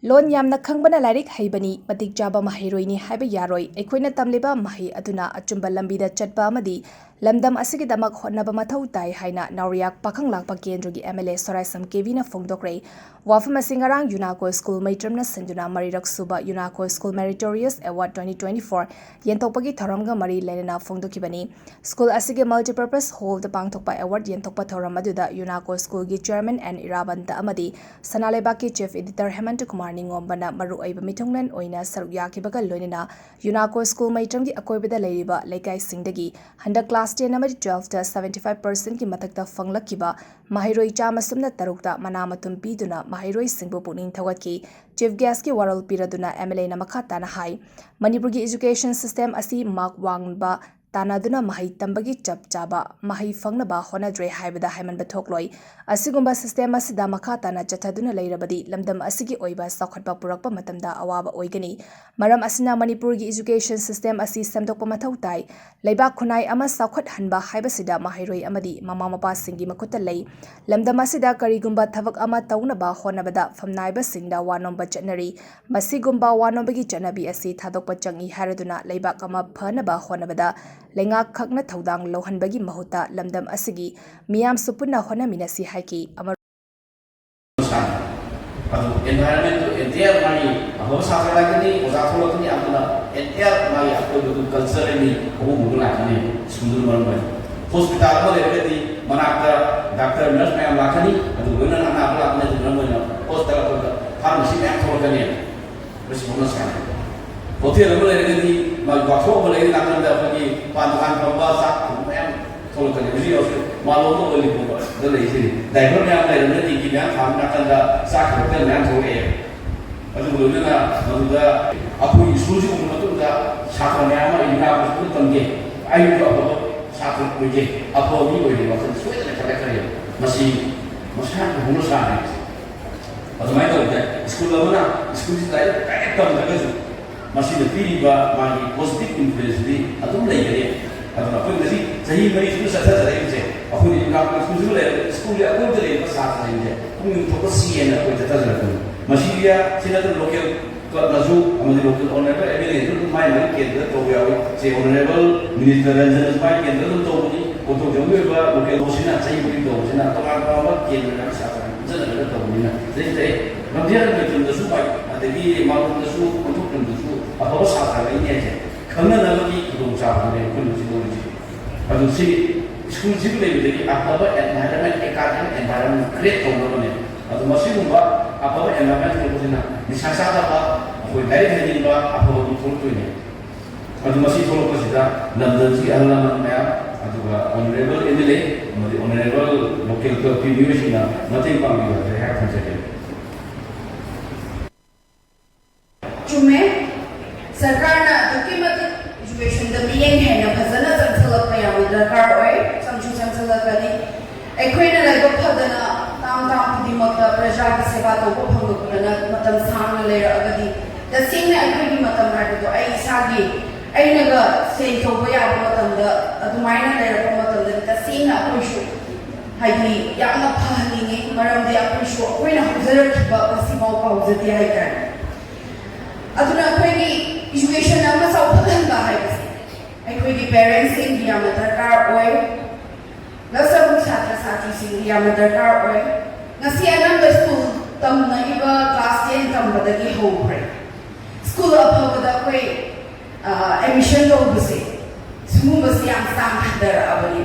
ꯂꯣꯟ ꯌꯥꯝꯅ ꯈꯪꯕꯅ ꯂꯥꯏꯔꯤꯛ ꯍꯩꯕꯅꯤ, ꯃꯇꯤꯛ ꯆꯥꯕ ꯃꯍꯩꯔꯣꯏꯅꯤ ꯍꯥꯏꯕ ꯌꯥꯔꯣꯏ꯫ ꯑꯩꯈꯣꯏꯅ ꯇꯝꯂꯤꯕ ꯃꯍꯩ ꯑꯗꯨꯅ ꯑꯆꯨꯝꯕ ꯂꯝꯕꯤꯗ ꯆꯠꯄ ꯑꯃꯗꯤ ꯂꯝꯗꯝ ꯑꯁꯤꯒꯤꯗꯃꯛ ꯍꯣꯠꯅꯕ ꯃꯊꯧ ꯇꯥꯏ ꯍꯥꯏꯅ ꯅꯥꯎꯔꯤꯌꯥꯛ ꯄꯥꯈꯪ ꯂꯥꯛꯄ ꯀꯦꯟꯗ꯭ꯔꯒꯤ MLA ꯁꯣꯔꯥꯏꯁꯝ ꯀꯦꯕꯤꯅ ꯐꯣꯡꯗꯣꯛꯈ꯭ꯔꯦ꯫ ꯋꯥꯐꯝ ꯑꯁꯤ ꯉꯔꯥꯡ ꯌꯨꯅꯥꯀꯣ ꯁ꯭ꯀꯨꯜ ꯃꯩꯇ꯭ꯔꯝꯅ ꯁꯤꯟꯗꯨꯅ ꯃꯔꯤꯔꯛ ꯁꯨꯕ ꯌꯨꯅꯥꯀꯣ ꯁ꯭ꯀꯨꯜ ꯃꯦꯔꯤꯇꯣꯔꯤꯌꯁ ꯑꯦꯋꯥꯔꯗ twenty twenty-four ꯌꯦꯟꯊꯣꯛꯄꯒꯤ ꯊꯧꯔꯝꯒ ꯃꯔꯤ ꯂꯩꯅꯅ ꯐꯣꯡꯗꯣꯛꯈꯤꯕꯅꯤ꯫ ꯁ꯭ꯀꯨꯜ ꯑꯁꯤꯒꯤ multipurpose hall ꯗ ꯄꯥꯡꯊꯣꯛꯄ ꯑꯦꯋꯥꯔꯗ ꯌꯦꯟꯊꯣꯛꯄ ꯊꯧꯔꯝ ꯑꯗꯨꯗ ꯌꯨꯅꯥꯀꯣ ꯁ꯭ꯀꯨꯜꯒꯤ chairman ꯑꯦꯟ ꯏꯔꯥꯕꯟꯇ ꯑꯃꯗꯤ ꯁꯅꯥ ꯂꯩꯕꯥꯛꯀꯤ chief editor ꯍꯦꯃꯟꯇ ꯀꯨꯃꯥꯔ ꯅꯤꯉꯣꯝꯕꯅ ꯃꯔꯨꯑꯣꯏꯕ ꯃꯤꯊꯨꯡꯂꯦꯟ ꯑꯣꯏꯅ ꯁꯔꯨꯛ ꯌꯥꯈꯤꯕꯒ ꯂꯣꯏꯅꯅ ꯌꯨꯅꯥꯀꯣ ꯁ꯭ꯀꯨꯜ ꯃꯩꯇ꯭ꯔꯝꯒꯤ ꯑꯀꯣꯏꯕꯗ ꯂꯩꯔꯤꯕ ꯂꯩꯀꯥꯏꯁꯤꯡꯗꯒꯤ ꯍꯟꯗꯛ class ten ꯑꯃꯗꯤ twelfth ꯇ seventy five percent ꯀꯤ ꯃꯊꯛꯇ ꯐꯪꯂꯛꯈꯤꯕ ꯃꯍꯩꯔꯣꯏ ꯆꯥꯝꯃ ꯁꯨꯞꯅ ꯇꯔꯨꯛꯇ ꯃꯅꯥ ꯃꯊꯨꯝ ꯄꯤꯗꯨꯅ ꯃꯍꯩꯔꯣꯏꯁꯤꯡꯕꯨ ꯄꯨꯛꯅꯤꯡ ꯊꯧꯒꯠꯈꯤ꯫ Chief guest ꯀꯤ ꯋꯥꯔꯣꯜ ꯄꯤꯔꯗꯨꯅ MLA ꯅ ꯃꯈꯥ ꯇꯥꯅ ꯍꯥꯏ, ꯃꯅꯤꯄꯨꯔꯒꯤ education system ꯑꯁꯤ ꯃꯥꯔꯛ ꯋꯥꯡꯕ ꯇꯥꯟꯅꯗꯨꯅ ꯃꯍꯩ ꯇꯝꯕꯒꯤ ꯆꯞ ꯆꯥꯕ ꯃꯍꯩ ꯐꯪꯅꯕ ꯍꯣꯠꯅꯗ꯭ꯔꯦ ꯍꯥꯏꯕꯗ ꯍꯥꯏꯃꯟꯕ ꯊꯣꯛꯂꯣꯏ꯫ ꯑꯁꯤꯒꯨꯝꯕ system ꯑꯁꯤꯗ ꯃꯈꯥ ꯇꯥꯅ ꯆꯠꯊꯗꯨꯅ ꯂꯩꯔꯕꯗꯤ ꯂꯝꯗꯝ ꯑꯁꯤꯒꯤ ꯑꯣꯏꯕ ꯆꯥꯎꯈꯠꯄ ꯄꯨꯔꯛꯄ ꯃꯇꯝꯗ ꯑꯋꯥꯕ ꯑꯣꯏꯒꯅꯤ꯫ ꯃꯔꯝ ꯑꯁꯤꯅ ꯃꯅꯤꯄꯨꯔꯒꯤ education system ꯑꯁꯤ ꯁꯦꯝꯗꯣꯛꯄ ꯃꯊꯧ ꯇꯥꯏ꯫ ꯂꯩꯕꯥꯛ ꯈꯨꯟꯅꯥꯏ ꯑꯃ ꯆꯥꯎꯈꯠꯍꯟꯕ ꯍꯥꯏꯕꯁꯤꯗ ꯃꯍꯩꯔꯣꯏ ꯑꯃꯗꯤ ꯃꯃꯥ ꯃꯄꯥꯁꯤꯡꯒꯤ ꯃꯈꯨꯠꯇ ꯂꯩ꯫ ꯂꯝꯗꯝ ꯑꯁꯤꯗ ꯀꯔꯤꯒꯨꯝꯕ ꯊꯕꯛ ꯑꯃ ꯇꯧꯅꯕ ꯍꯣꯠꯅꯕꯗ ꯐꯝꯅꯥꯏꯕꯁꯤꯡꯗ ꯋꯥꯅꯣꯝꯕ ꯆꯠꯅꯔꯤ꯫ ꯃꯁꯤꯒꯨꯝꯕ ꯋꯥꯅꯣꯝꯕꯒꯤ ꯆꯠꯅꯕꯤ ꯑꯁꯤ ꯊꯥꯗꯣꯛꯄ ꯆꯪꯏ ꯍꯥꯏꯔꯗꯨꯅ ꯂꯩꯕꯥꯛ ꯑꯃ ꯐꯅꯕ ꯍꯣꯠꯅꯕꯗ ꯂꯩꯉꯥꯛ ꯈꯛꯅ ꯊꯧꯗꯥꯡ ꯂꯧꯍꯟꯕꯒꯤ ꯃꯍꯨꯠꯇ ꯂꯝꯗꯝ ꯑꯁꯤꯒꯤ ꯃꯤꯌꯥꯝꯁꯨ ꯄꯨꯟꯅ ꯍꯣꯠꯅꯃꯤꯟꯅꯁꯤ ꯍꯥꯏꯈꯤ꯫ ꯑꯃꯔꯣꯝ ꯑꯗꯨ environment ꯇꯨ entire ꯃꯥꯒꯤ ꯑꯐꯕ ꯁꯥꯇ꯭ꯔ ꯂꯥꯛꯀꯅꯤ, ꯑꯣꯖꯥ ꯊꯣꯛꯂꯛꯀꯅꯤ, ꯑꯗꯨꯅ entire ꯃꯥꯒꯤ ꯑꯀꯣꯏꯕꯗꯨ culturally ꯑꯍꯣꯡꯕꯗꯨ ꯂꯥꯛꯀꯅꯤ꯫ ꯁ꯭ꯀꯨꯜꯗꯨꯅ ꯃꯔꯝ ꯑꯣꯏꯅ hospital ꯑꯃ ꯂꯩꯔꯒꯗꯤ ꯃꯅꯥꯛꯇ doctor nurse ꯃꯌꯥꯝ ꯂꯥꯛꯀꯅꯤ, ꯑꯗꯨꯒ ꯂꯣꯏꯅꯅ ꯑꯅꯥꯕ ꯂꯥꯛꯀꯅꯤ꯫ ꯑꯗꯨꯅ ꯃꯔꯝ ꯑꯣꯏꯅ hospital ꯑꯀꯣꯏꯕꯗ pharmacy ꯃꯌꯥꯝ ꯊꯣꯛꯂꯛꯀꯅꯤ꯫ ꯃꯁꯤ ꯍꯧꯅ ꯁꯥꯅꯤ꯫ Hotel ꯑꯃ ꯂꯩꯔꯒꯗꯤ ꯃꯥꯒꯤ workshop ꯑꯃ ꯂꯩꯔꯤ, ꯅꯥꯀꯟꯗ ꯑꯩꯈꯣꯏꯒꯤ ꯄꯥꯟ ꯗꯨꯀꯥꯟ ꯐꯝꯕ, ꯆꯥꯛ ꯊꯣꯡꯕ ꯃꯌꯥꯝ ꯊꯣꯛꯂꯛꯀꯅꯤ꯫ ꯍꯧꯖꯤꯛ ꯍꯧꯖꯤꯛ ꯃꯥꯂꯣꯝꯗ ꯑꯣꯏꯜ ꯄꯨꯝꯕꯗ ꯂꯩꯁꯤꯅꯤ꯫ Driver ꯃꯌꯥꯝ ꯂꯩꯔꯝꯅ ꯇꯦꯡꯀꯤ ꯃꯌꯥꯝ ꯈꯥꯝꯕ ꯅꯥꯀꯟꯗ ꯆꯥꯛꯀꯤ hotel ꯃꯌꯥꯝ ꯊꯣꯛꯂꯛꯑꯦ꯫ ꯑꯗꯨꯒ ꯂꯣꯏꯅꯅ ꯃꯗꯨꯗ ꯑꯩꯈꯣꯏꯒꯤ ꯁ꯭ꯀꯨꯜꯁꯤ ꯎꯕ ꯃꯇꯨꯡꯗ ꯁꯥꯇ꯭ꯔ ꯃꯌꯥꯝ ꯑꯃ ꯌꯨꯅꯥꯀꯣ ꯁ꯭ꯀꯨꯜꯗ ꯇꯝꯒꯦ, ꯑꯩꯁꯨ ꯑꯐꯕ ꯁꯥꯇ꯭ꯔ ꯑꯣꯏꯒꯦ, ꯑꯐꯕ ꯃꯤ ꯑꯣꯏꯒꯦ ꯋꯥꯈꯜ ꯁꯣꯏꯗꯅ ꯈꯜꯂꯛꯀꯅꯤ꯫ ꯃꯁꯤ ꯃꯁꯥꯒꯤ ꯍꯧꯅ ꯁꯥꯅꯤ꯫ ꯑꯗꯨꯃꯥꯏꯅ ꯇꯧꯕꯗ ꯁ꯭ꯀꯨꯜ ꯑꯃꯅ ꯁ꯭ꯀꯨꯜꯁꯤ ꯂꯥꯏꯔꯤꯛ ꯗꯥꯏꯔꯦꯛ ꯇꯝꯗ꯭ꯔꯒꯁꯨ ꯃꯁꯤꯅ ꯄꯤꯔꯤꯕ ꯃꯥꯒꯤ positive influence ꯇꯨꯗꯤ ꯑꯗꯨꯝ ꯂꯩꯒꯅꯤ꯫ ꯑꯗꯨꯅ ꯑꯩꯈꯣꯏ ꯉꯁꯤ ꯆꯍꯤ ꯃꯔꯤ ꯁꯨꯝ ꯆꯠꯊꯖꯔꯛꯏꯕꯁꯦ, ꯑꯩꯈꯣꯏꯅ ꯌꯨꯅꯥꯀꯣ ꯁ꯭ꯀꯨꯜꯁꯤꯗ ꯂꯩꯔꯕ ꯁ꯭ꯀꯨꯜꯒꯤ ꯑꯀꯣꯏꯕꯗ ꯂꯩꯔꯤꯕ ꯁꯥꯇ꯭ꯔꯁꯤꯡꯁꯦ ꯄꯨꯛꯅꯤꯡ ꯊꯧꯒꯠꯁꯤ ꯍꯥꯏꯅ ꯑꯩꯈꯣꯏ ꯆꯠꯊꯖꯔꯛꯄꯅꯤ꯫ ꯃꯁꯤꯗ ꯁꯤ ꯅꯠꯇꯅ local ꯅꯁꯨ ꯑꯃꯗꯤ ꯂꯣꯀꯦꯜ ꯑꯣꯅꯔꯦꯕꯜ ꯑꯦꯝ ꯑꯦꯜ ꯑꯦꯁꯨ ꯑꯗꯨꯝ ꯃꯥꯏ ꯃꯥꯏ ꯀꯦꯟꯗ꯭ꯔꯗ ꯇꯧꯕ ꯌꯥꯎꯏ꯫ ꯆꯦ ꯑꯣꯅꯔꯦꯕꯜ ꯃꯤꯅꯤꯁꯇꯔ ꯔꯟꯖꯟꯅꯁꯨ ꯃꯥꯏ ꯀꯦꯟꯗ꯭ꯔꯗ ꯑꯗꯨꯝ ꯇꯧꯕꯅꯤ꯫ ꯀꯣꯟꯊꯧꯖꯝꯒꯤ ꯑꯣꯏꯕ ꯂꯣꯀꯦꯜ ꯂꯣꯁꯤꯅ ꯆꯍꯤ ꯈꯨꯗꯤꯡ ꯇꯧꯕꯁꯤꯅ ꯇꯣꯉꯥꯟ ꯇꯣꯉꯥꯟꯕ ꯀꯦꯟꯗ꯭ꯔ ꯃꯌꯥꯝ ꯁꯥꯇ꯭ꯔ ꯄꯨꯟꯁꯤꯜꯂꯒ ꯇꯧꯕꯅꯤꯅ ꯁꯤꯗꯩꯁꯤꯗ ꯑꯦ ꯂꯝꯖꯦꯜ ꯃꯦꯇ꯭ꯔꯣꯟꯗꯁꯨ ꯄꯥꯏ, ꯑꯗꯒꯤ ꯃꯥꯂꯣꯝꯗꯁꯨ ꯀꯣꯟꯊꯣꯛꯂꯝꯗꯁꯨ ꯑꯐꯕ ꯁꯥꯇ꯭ꯔ ꯂꯩꯅꯤ ꯍꯥꯏꯁꯦ ꯈꯪꯅꯅꯕꯒꯤ ꯈꯨꯗꯣꯡꯆꯥꯕꯗꯨꯅꯦ ꯑꯩꯈꯣꯏꯅ ꯍꯧꯖꯤꯛ ꯂꯧꯔꯤꯁꯦ꯫ ꯑꯗꯨ ꯁꯤ ꯁ꯭ꯀꯨꯜꯁꯤꯕꯨ ꯂꯩꯕꯗꯒꯤ ꯑꯐꯕ ꯑꯦꯟꯚꯥꯏꯔꯟꯃꯦꯟ, ꯑꯦꯀꯥꯗꯃꯤꯛ ꯑꯦꯟꯚꯥꯏꯔꯟꯃꯦꯟ ꯀ꯭ꯔꯤꯌꯦꯠ ꯇꯧꯅꯕꯅꯦ꯫ ꯑꯗꯨ ꯃꯁꯤꯒꯨꯝꯕ ꯑꯐꯕ ꯑꯦꯟꯚꯥꯏꯔꯟꯃꯦꯟ ꯊꯣꯛꯄꯁꯤꯅ ꯅꯤꯁꯥ ꯆꯥꯗꯕ, ꯑꯩꯈꯣꯏ ꯂꯥꯏꯔꯤꯛ ꯍꯩꯅꯤꯡꯕ ꯑꯐꯕ ꯃꯤ ꯊꯣꯛꯂꯛꯇꯣꯏꯅꯦ꯫ ꯑꯗꯨ ꯃꯁꯤ ꯊꯣꯛꯂꯛꯄꯁꯤꯗ ꯂꯝꯗꯝꯁꯤꯒꯤ ꯑꯍꯜ ꯂꯃꯟ ꯃꯌꯥꯝ, ꯑꯗꯨꯒ ꯑꯣꯅꯔꯦꯕꯜ ꯑꯦꯝ ꯑꯦꯜ ꯑꯦ ꯑꯃꯗꯤ ꯑꯣꯅꯔꯦꯕꯜ ꯂꯣꯀꯦꯜ ꯀ꯭ꯂꯕꯀꯤ ꯃꯤꯑꯣꯏꯁꯤꯡꯅ ꯃꯇꯦꯡ ꯄꯥꯡꯕꯤꯌꯨ ꯍꯥꯏꯕꯁꯦ ꯑꯩꯍꯥꯛ ꯊꯝꯖꯒꯦ꯫ ꯆꯨꯝꯃꯦ, ꯁꯔꯀꯥꯔꯅ ꯑꯗꯨꯛꯀꯤ ꯃꯇꯤꯛ ꯏꯖꯨꯀꯦꯁꯟꯗ ꯃꯤꯠꯌꯦꯡ ꯍꯦꯟꯅ ꯐꯖꯅ ꯆꯪꯁꯤꯜꯂꯛꯄ ꯌꯥꯝꯅ ꯗꯔꯀꯥꯔ ꯑꯣꯏ, ꯆꯪꯁꯨ ꯆꯪꯁꯤꯜꯂꯛꯀꯅꯤ꯫ ꯑꯩꯈꯣꯏꯅ ꯂꯥꯏꯕꯛ ꯐꯗꯅ ꯇꯥꯡ ꯇꯥꯡ ꯈꯨꯗꯤꯡꯃꯛꯇ ꯄ꯭ꯔꯖꯥꯒꯤ ꯁꯦꯕꯥ ꯇꯧꯕ ꯐꯪꯂꯛꯇꯅ ꯃꯇꯝ ꯁꯥꯡꯅ ꯂꯩꯔꯛꯑꯒꯗꯤ, ꯇꯁꯦꯡꯅ ꯑꯩꯈꯣꯏꯒꯤ ꯃꯇꯝ ꯍꯥꯏꯕꯗꯣ ꯑꯩ ꯏꯁꯥꯒꯤ, ꯑꯩꯅꯒ ꯁꯦꯟ ꯇꯧꯕ ꯌꯥꯕ ꯃꯇꯝꯗ, ꯑꯗꯨꯃꯥꯏꯅ ꯂꯩꯔꯛꯄ ꯃꯇꯝꯗꯗꯤ ꯇꯁꯦꯡꯅ ꯑꯩꯈꯣꯏꯁꯨ, ꯍꯥꯏꯗꯤ, ꯌꯥꯝꯅ ꯐꯍꯟꯅꯤꯡꯉꯤ꯫ ꯃꯔꯝꯗꯤ ꯑꯩꯈꯣꯏꯁꯨ ꯑꯩꯈꯣꯏꯅ ꯍꯧꯖꯔꯛꯈꯤꯕ ꯉꯁꯤꯐꯥꯎ ꯀꯥꯎꯖꯗꯦ ꯍꯥꯏꯇꯥꯔꯦ꯫ ꯑꯗꯨꯅ ꯑꯩꯈꯣꯏꯒꯤ ꯏꯖꯨꯀꯦꯁꯟ ꯑꯃ ꯆꯥꯎꯈꯠꯍꯟꯕ ꯍꯥꯏꯕꯁꯦ ꯑꯩꯈꯣꯏꯒꯤ ꯄꯦꯔꯦꯟꯁꯁꯤꯡꯒꯤ ꯌꯥꯝꯅ ꯗꯔꯀꯥꯔ ꯑꯣꯏ, ꯄ꯭ꯂꯁ ꯑꯃꯨꯛ ꯁꯥꯇ꯭ꯔ ꯁꯥꯇ꯭ꯔꯤꯁꯤꯡꯒꯤ ꯌꯥꯝꯅ ꯗꯔꯀꯥꯔ ꯑꯣꯏ꯫ ꯉꯁꯤ ꯑꯅꯝꯕ ꯁ꯭ꯀꯨꯜ ꯇꯝꯅꯔꯤꯕ ꯀ꯭ꯂꯥꯁ ꯇꯦꯟ ꯇꯝꯕꯗꯒꯤ ꯍꯧꯈ꯭ꯔꯦ꯫ ꯁ꯭ꯀꯨꯜ ꯑꯐꯕꯗ ꯑꯩꯈꯣꯏ ꯑꯦꯗꯃꯤꯁꯟ ꯇꯧꯕꯁꯦ, ꯁꯤꯒꯨꯝꯕꯁꯤ ꯌꯥꯝ ꯆꯥꯡ ꯍꯟꯊꯔꯛꯑꯕꯅꯤ꯫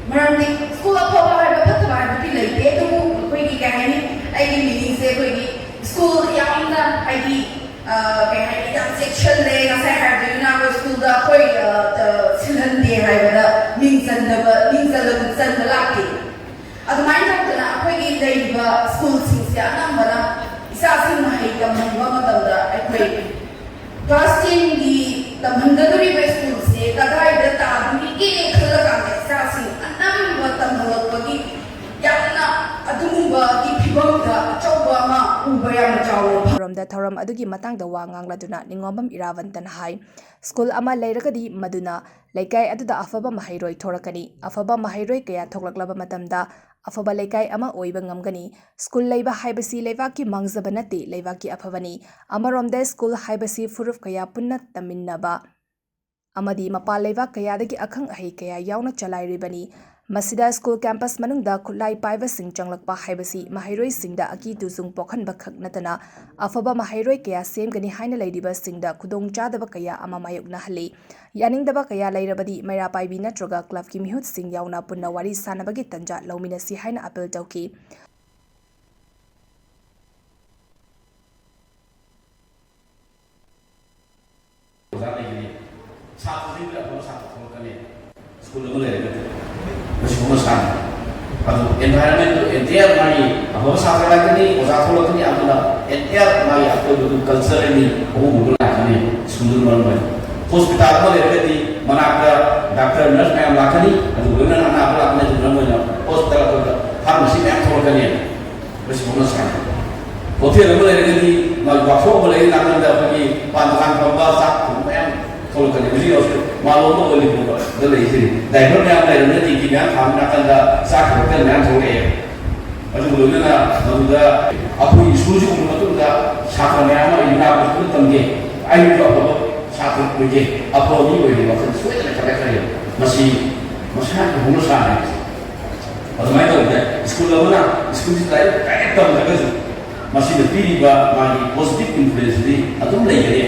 ꯃꯔꯝꯗꯤ ꯁ꯭ꯀꯨꯜ ꯑꯐꯕ ꯍꯥꯏꯕ ꯐꯠꯇꯕ ꯍꯥꯏꯕꯗꯤ ꯂꯩꯇꯦ, ꯑꯗꯨꯕꯨ ꯑꯩꯈꯣꯏꯒꯤ ꯀꯩ ꯍꯥꯏꯅꯤ, ꯑꯩꯒꯤ ꯃꯤꯅꯤꯡꯁꯦ ꯑꯩꯈꯣꯏꯒꯤ ꯁ꯭ꯀꯨꯜ ꯌꯥꯝꯅ ꯍꯥꯏꯗꯤ, ꯑ, ꯀꯩ ꯍꯥꯏꯅꯤ, ꯌꯥꯝ ꯆꯦꯛꯁꯤꯜꯂꯦ, ꯉꯁꯥꯏ ꯍꯥꯏꯕꯗꯨꯅ ꯑꯩꯈꯣꯏ ꯁ꯭ꯀꯨꯜꯗ ꯑꯩꯈꯣꯏ, ꯑ, ꯇ-, ꯁꯤꯜꯍꯟꯗꯦ ꯍꯥꯏꯕꯗ ꯃꯤꯡ ꯆꯟꯗꯕ, ꯃꯤꯡ ꯆꯜꯂ-, ꯆꯟꯕ ꯂꯥꯛꯇꯦ꯫ ꯑꯗꯨꯃꯥꯏꯅ ꯇꯧꯗꯅ ꯑꯩꯈꯣꯏꯒꯤ ꯂꯩꯔꯤꯕ ꯁ꯭ꯀꯨꯜꯁꯤꯡꯁꯦ ꯑꯅꯝꯕꯅ ꯏꯆꯥꯁꯤꯡ ꯃꯍꯩ ꯇꯝꯍꯟꯕ ꯃꯇꯝꯗ ꯑꯩꯈꯣꯏ ꯀ꯭ꯂꯥꯁ ꯇꯦꯟꯒꯤ ꯇꯝꯍꯟꯒꯗꯧꯔꯤꯕ ꯁ꯭ꯀꯨꯜꯁꯦ ꯀꯗꯥꯏꯗ ꯇꯥꯗꯣꯔꯤꯒꯦ ꯈꯜꯂꯀꯥꯟꯗ ꯏꯆꯥꯁꯤꯡ ꯑꯅꯝꯕ ꯇꯝꯍꯜꯂꯛꯄꯒꯤ ꯌꯥꯝꯅ ꯑꯗꯨꯒꯨꯝꯕꯒꯤ ꯐꯤꯕꯝꯗ ꯑꯆꯧꯕ ꯑꯃ ꯎꯕ ꯌꯥꯝꯅ ꯆꯥꯎꯅ ꯐꯪ- ꯑꯃꯔꯣꯝꯗ ꯊꯧꯔꯝ ꯑꯗꯨꯒꯤ ꯃꯇꯥꯡꯗ ꯋꯥ ꯉꯥꯡꯂꯗꯨꯅ ꯅꯤꯉꯣꯝꯕꯝ ꯏꯔꯥꯕꯟꯇꯅ ꯍꯥꯏ, ꯁ꯭ꯀꯨꯜ ꯑꯃ ꯂꯩꯔꯒꯗꯤ ꯃꯗꯨꯅ ꯂꯩꯀꯥꯏ ꯑꯗꯨꯗ ꯑꯐꯕ ꯃꯍꯩꯔꯣꯏ ꯊꯣꯔꯛꯀꯅꯤ꯫ ꯑꯐꯕ ꯃꯍꯩꯔꯣꯏ ꯀꯌꯥ ꯊꯣꯛꯂꯛꯂꯕ ꯃꯇꯝꯗ ꯑꯐꯕ ꯂꯩꯀꯥꯏ ꯑꯃ ꯑꯣꯏꯕ ꯉꯝꯒꯅꯤ꯫ ꯁ꯭ꯀꯨꯜ ꯂꯩꯕ ꯍꯥꯏꯕꯁꯤ ꯂꯩꯕꯥꯛꯀꯤ ꯃꯥꯡꯖꯕ ꯅꯠꯇꯦ, ꯂꯩꯕꯥꯛꯀꯤ ꯑꯐꯕꯅꯤ꯫ ꯑꯃꯔꯣꯝꯗ ꯁ꯭ꯀꯨꯜ ꯍꯥꯏꯕꯁꯤ ꯐꯨꯔꯨꯞ ꯀꯌꯥ ꯄꯨꯟꯅ ꯇꯝꯃꯤꯟꯅꯕ ꯑꯃꯗꯤ ꯃꯄꯥꯟ ꯂꯩꯕꯥꯛ ꯀꯌꯥꯗꯒꯤ ꯑꯈꯪ ꯑꯍꯩ ꯀꯌꯥ ꯌꯥꯎꯅ ꯆꯂꯥꯏꯔꯤꯕꯅꯤ꯫ ꯃꯁꯤꯗ ꯁ꯭ꯀꯨꯜ ꯀꯦꯝꯄꯁ ꯃꯅꯨꯡꯗ ꯈꯨꯠꯂꯥꯏ ꯄꯥꯏꯕꯁꯤꯡ ꯆꯪꯂꯛꯄ ꯍꯥꯏꯕꯁꯤ ꯃꯍꯩꯔꯣꯏꯁꯤꯡꯗ ꯑꯀꯤ ꯇꯨꯖꯨꯡ ꯄꯣꯛꯍꯟꯕ ꯈꯛ ꯅꯠꯇꯅ ꯑꯐꯕ ꯃꯍꯩꯔꯣꯏ ꯀꯌꯥ ꯁꯦꯝꯒꯅꯤ ꯍꯥꯏꯅ ꯂꯩꯔꯤꯕꯁꯤꯡꯗ ꯈꯨꯗꯣꯡꯆꯥꯗꯕ ꯀꯌꯥ ꯑꯃ ꯃꯥꯌꯣꯛꯅꯍꯜꯂꯤ꯫ ꯌꯥꯅꯤꯡꯗꯕ ꯀꯌꯥ ꯂꯩꯔꯕꯗꯤ ꯃꯩꯔꯥ ꯄꯥꯏꯕꯤ ꯅꯠꯇ꯭ꯔꯒ ꯀ꯭ꯂꯕꯀꯤ ꯃꯤꯍꯨꯠꯁꯤꯡ ꯌꯥꯎꯅ ꯄꯨꯟꯅ ꯋꯥꯔꯤ ꯁꯥꯅꯕꯒꯤ ꯇꯟꯖꯥ ꯂꯧꯃꯤꯟꯅꯁꯤ ꯍꯥꯏꯅ ꯑꯄꯤꯜ ꯇꯧꯈꯤ꯫ ꯑꯣꯖꯥ ꯂꯩꯒꯅꯤ꯫ ꯁꯥꯇ꯭ꯔꯁꯤꯡꯗ ꯑꯐꯕ ꯁꯥꯇ꯭ꯔ ꯊꯣꯛꯂꯛꯀꯅꯤ꯫ ꯁ꯭ꯀꯨꯜ ꯑꯃ ꯂꯩꯔꯒꯗꯤ ꯃꯁꯤ ꯍꯧꯅ ꯁꯥꯅꯤ꯫ ꯑꯗꯨ environment ꯇꯨ entire ꯃꯥꯒꯤ ꯑꯐꯕ ꯁꯥꯇ꯭ꯔ ꯂꯥꯛꯀꯅꯤ, ꯑꯣꯖꯥ ꯊꯣꯛꯂꯛꯀꯅꯤ, ꯑꯗꯨꯅ entire ꯃꯥꯒꯤ ꯑꯀꯣꯏꯕꯗꯨ culture ꯑꯅꯤ ꯑꯍꯨꯝ ꯂꯥꯛꯀꯅꯤ꯫ ꯁ꯭ꯀꯨꯜꯗꯨꯅ ꯃꯔꯝ ꯑꯣꯏꯅ hospital ꯑꯃ ꯂꯩꯔꯒꯗꯤ ꯃꯅꯥꯛꯇ doctor, nurse ꯃꯌꯥꯝ ꯂꯥꯛꯀꯅꯤ, ꯑꯗꯨꯒ ꯂꯣꯏꯅꯅ ꯑꯅꯥꯕ ꯂꯥꯛꯀꯅꯤ꯫ ꯑꯗꯨꯅ ꯃꯔꯝ ꯑꯣꯏꯅ hospital ꯑꯩꯈꯣꯏꯗ pharmacy ꯃꯌꯥꯝ ꯊꯣꯛꯂꯛꯀꯅꯤ꯫ ꯃꯁꯤ ꯍꯧꯅ ꯁꯥꯅꯤ꯫ ꯍꯣꯇꯦꯜ ꯑꯃ ꯂꯩꯔꯒꯗꯤ ꯃꯥꯒꯤ ꯋꯥꯛꯁꯣꯞ ꯑꯃ ꯂꯩꯔꯒ ꯅꯥꯀꯟꯗ ꯑꯩꯈꯣꯏꯒꯤ ꯄꯥꯟ ꯗꯨꯀꯥꯟ ꯐꯝꯕ, ꯆꯥꯛ ꯊꯣꯡꯕ ꯃꯌꯥꯝ ꯊꯣꯛꯂꯛꯀꯅꯤ꯫ ꯍꯧꯖꯤꯛ ꯍꯧꯖꯤꯛ ꯃꯥꯂꯣꯝꯗ ꯑꯣꯏꯂꯤꯄꯨꯔꯗ ꯂꯩꯔꯤꯁꯤꯅꯤ꯫ Diaper ꯃꯌꯥꯝ ꯂꯩꯔꯝꯅ ꯇꯦꯡꯀꯤ ꯃꯌꯥꯝ ꯊꯥꯕ ꯅꯥꯀꯟꯗ ꯆꯥꯛꯀꯤ ꯍꯣꯇꯦꯜ ꯃꯌꯥꯝ ꯊꯣꯛꯂꯛꯑꯦ꯫ ꯑꯗꯨꯒ ꯂꯣꯏꯅꯅ ꯃꯗꯨꯗ ꯑꯩꯈꯣꯏ ꯁ꯭ꯀꯨꯜꯁꯤ ꯎꯕ ꯃꯇꯨꯡꯗ ꯁꯥꯇ꯭ꯔ ꯃꯌꯥꯝ ꯑꯃ ꯌꯨꯅꯥꯀꯣ ꯁ꯭ꯀꯨꯜꯗ ꯇꯝꯒꯦ, ꯑꯩꯁꯨ ꯑꯐꯕ ꯁꯥꯇ꯭ꯔ ꯑꯣꯏꯒꯦ, ꯑꯐꯕ ꯃꯤ ꯑꯣꯏꯒꯦ ꯋꯥꯈꯜ ꯁꯣꯏꯗꯅ ꯈꯜꯂꯛꯀꯅꯤ꯫ ꯃꯁꯤ ꯃꯁꯥꯒꯤ ꯍꯧꯅ ꯁꯥꯅꯤ꯫ ꯑꯗꯨꯃꯥꯏꯅ ꯇꯧꯕꯗ ꯁ꯭ꯀꯨꯜ ꯑꯃꯅ ꯁ꯭ꯀꯨꯜꯁꯤꯗ ꯂꯥꯏꯔꯤꯛ ꯗꯥꯏꯔꯦꯛ ꯇꯝꯗ꯭ꯔꯒꯁꯨ ꯃꯁꯤꯅ ꯄꯤꯔꯤꯕ ꯃꯥꯒꯤ positive influence ꯇꯨꯗꯤ ꯑꯗꯨꯝ ꯂꯩꯒꯅꯤ꯫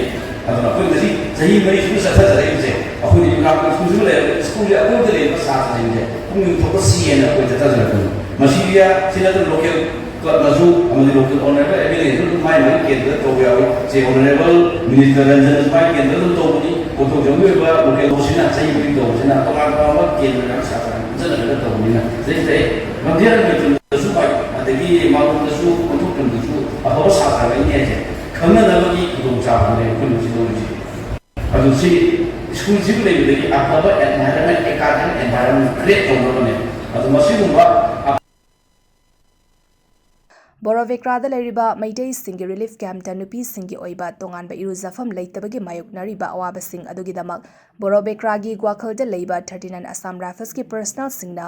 ꯑꯗꯨꯅ ꯑꯩꯈꯣꯏ ꯉꯁꯤ ꯆꯍꯤ ꯃꯔꯤ ꯁꯨꯝ ꯆꯠꯊꯖꯔꯛꯏꯕꯁꯦ ꯑꯩꯈꯣꯏꯅ ꯌꯨꯅꯥꯀꯣ ꯁ꯭ꯀꯨꯜꯁꯤꯃ ꯂꯩꯔꯒ ꯁ꯭ꯀꯨꯜꯒꯤ ꯑꯀꯣꯏꯕꯗ ꯂꯩꯔꯤꯕ ꯁꯥꯇ꯭ꯔꯁꯤꯡꯁꯦ ꯄꯨꯛꯅꯤꯡ ꯊꯧꯒꯠꯁꯤꯑꯅ ꯑꯩꯈꯣꯏ ꯆꯠꯊꯖꯔꯛꯄꯅꯤ꯫ ꯃꯁꯤꯗ ꯁꯤ ꯅꯠꯇꯅ local club ꯅꯁꯨ ꯑꯃꯗꯤ local honourable MLA ꯅꯁꯨ ꯑꯗꯨꯝ ꯃꯥꯏ ꯃꯥꯒꯤ ꯀꯦꯟꯗ꯭ꯔꯗ ꯇꯧꯕ ꯌꯥꯎꯏ꯫ ꯆꯦ honourable minister ꯔꯟꯖꯟꯅꯁꯨ ꯃꯥꯒꯤ ꯀꯦꯟꯗ꯭ꯔꯗ ꯑꯗꯨꯝ ꯇꯧꯕꯅꯤ꯫ ꯀꯣꯟꯊꯣꯡꯖꯝꯒꯤ ꯑꯣꯏꯕ local ꯁꯤꯅ ꯆꯍꯤ ꯈꯨꯗꯤꯡ ꯇꯧꯕꯁꯤꯅ ꯇꯣꯉꯥꯟ ꯇꯣꯉꯥꯟꯕ ꯀꯦꯟꯗ꯭ꯔ ꯃꯌꯥꯝ ꯁꯥꯇ꯭ꯔ ꯄꯨꯟꯁꯤꯜꯂꯒ ꯇꯧꯕꯅꯤꯅ ꯆꯍꯤ ꯆꯍꯤ ꯂꯝꯖꯦꯜ ꯃꯦꯇ꯭ꯔꯤꯛꯇꯁꯨ ꯄꯥꯏ, ꯑꯗꯒꯤ ꯃꯥꯂꯣꯝꯗꯁꯨ ꯑꯣꯟꯊꯣꯛꯐꯝꯗꯁꯨ ꯑꯐꯕ ꯁꯥꯇ꯭ꯔ ꯂꯩꯅꯤ ꯍꯥꯏꯁꯦ ꯈꯪꯅꯅꯕꯒꯤ ꯈꯨꯗꯣꯡꯆꯥꯕꯗꯨꯅꯦ ꯑꯩꯈꯣꯏꯅ ꯍꯧꯖꯤꯛ ꯂꯧꯔꯤꯁꯦ꯫ ꯑꯗꯨ ꯁꯤ ꯁ꯭ꯀꯨꯜꯁꯤꯕꯨ ꯂꯩꯕꯗꯒꯤ ꯑꯐꯕ environment, academic environment create ꯇꯧꯅꯕꯅꯦ꯫ ꯑꯗꯨ ꯃꯁꯤꯒꯨꯝꯕ ꯕꯣꯔꯣꯕꯦꯀ꯭ꯔꯥꯗ ꯂꯩꯔꯤꯕ ꯃꯩꯇꯩꯁꯤꯡꯒꯤ relief camp ꯇ ꯅꯨꯄꯤꯁꯤꯡꯒꯤ ꯑꯣꯏꯕ ꯇꯣꯉꯥꯟꯕ ꯏꯔꯨꯖꯐꯝ ꯂꯩꯇꯕꯒꯤ ꯃꯥꯌꯣꯛꯅꯔꯤꯕ ꯑꯋꯥꯕꯁꯤꯡ ꯑꯗꯨꯒꯤꯗꯃꯛ ꯕꯣꯔꯣꯕꯦꯀ꯭ꯔꯥꯒꯤ ꯒ꯭ꯋꯥꯈꯜꯗ ꯂꯩꯕ thirty nine Assam Rifles ꯀꯤ personnel ꯁꯤꯡꯅ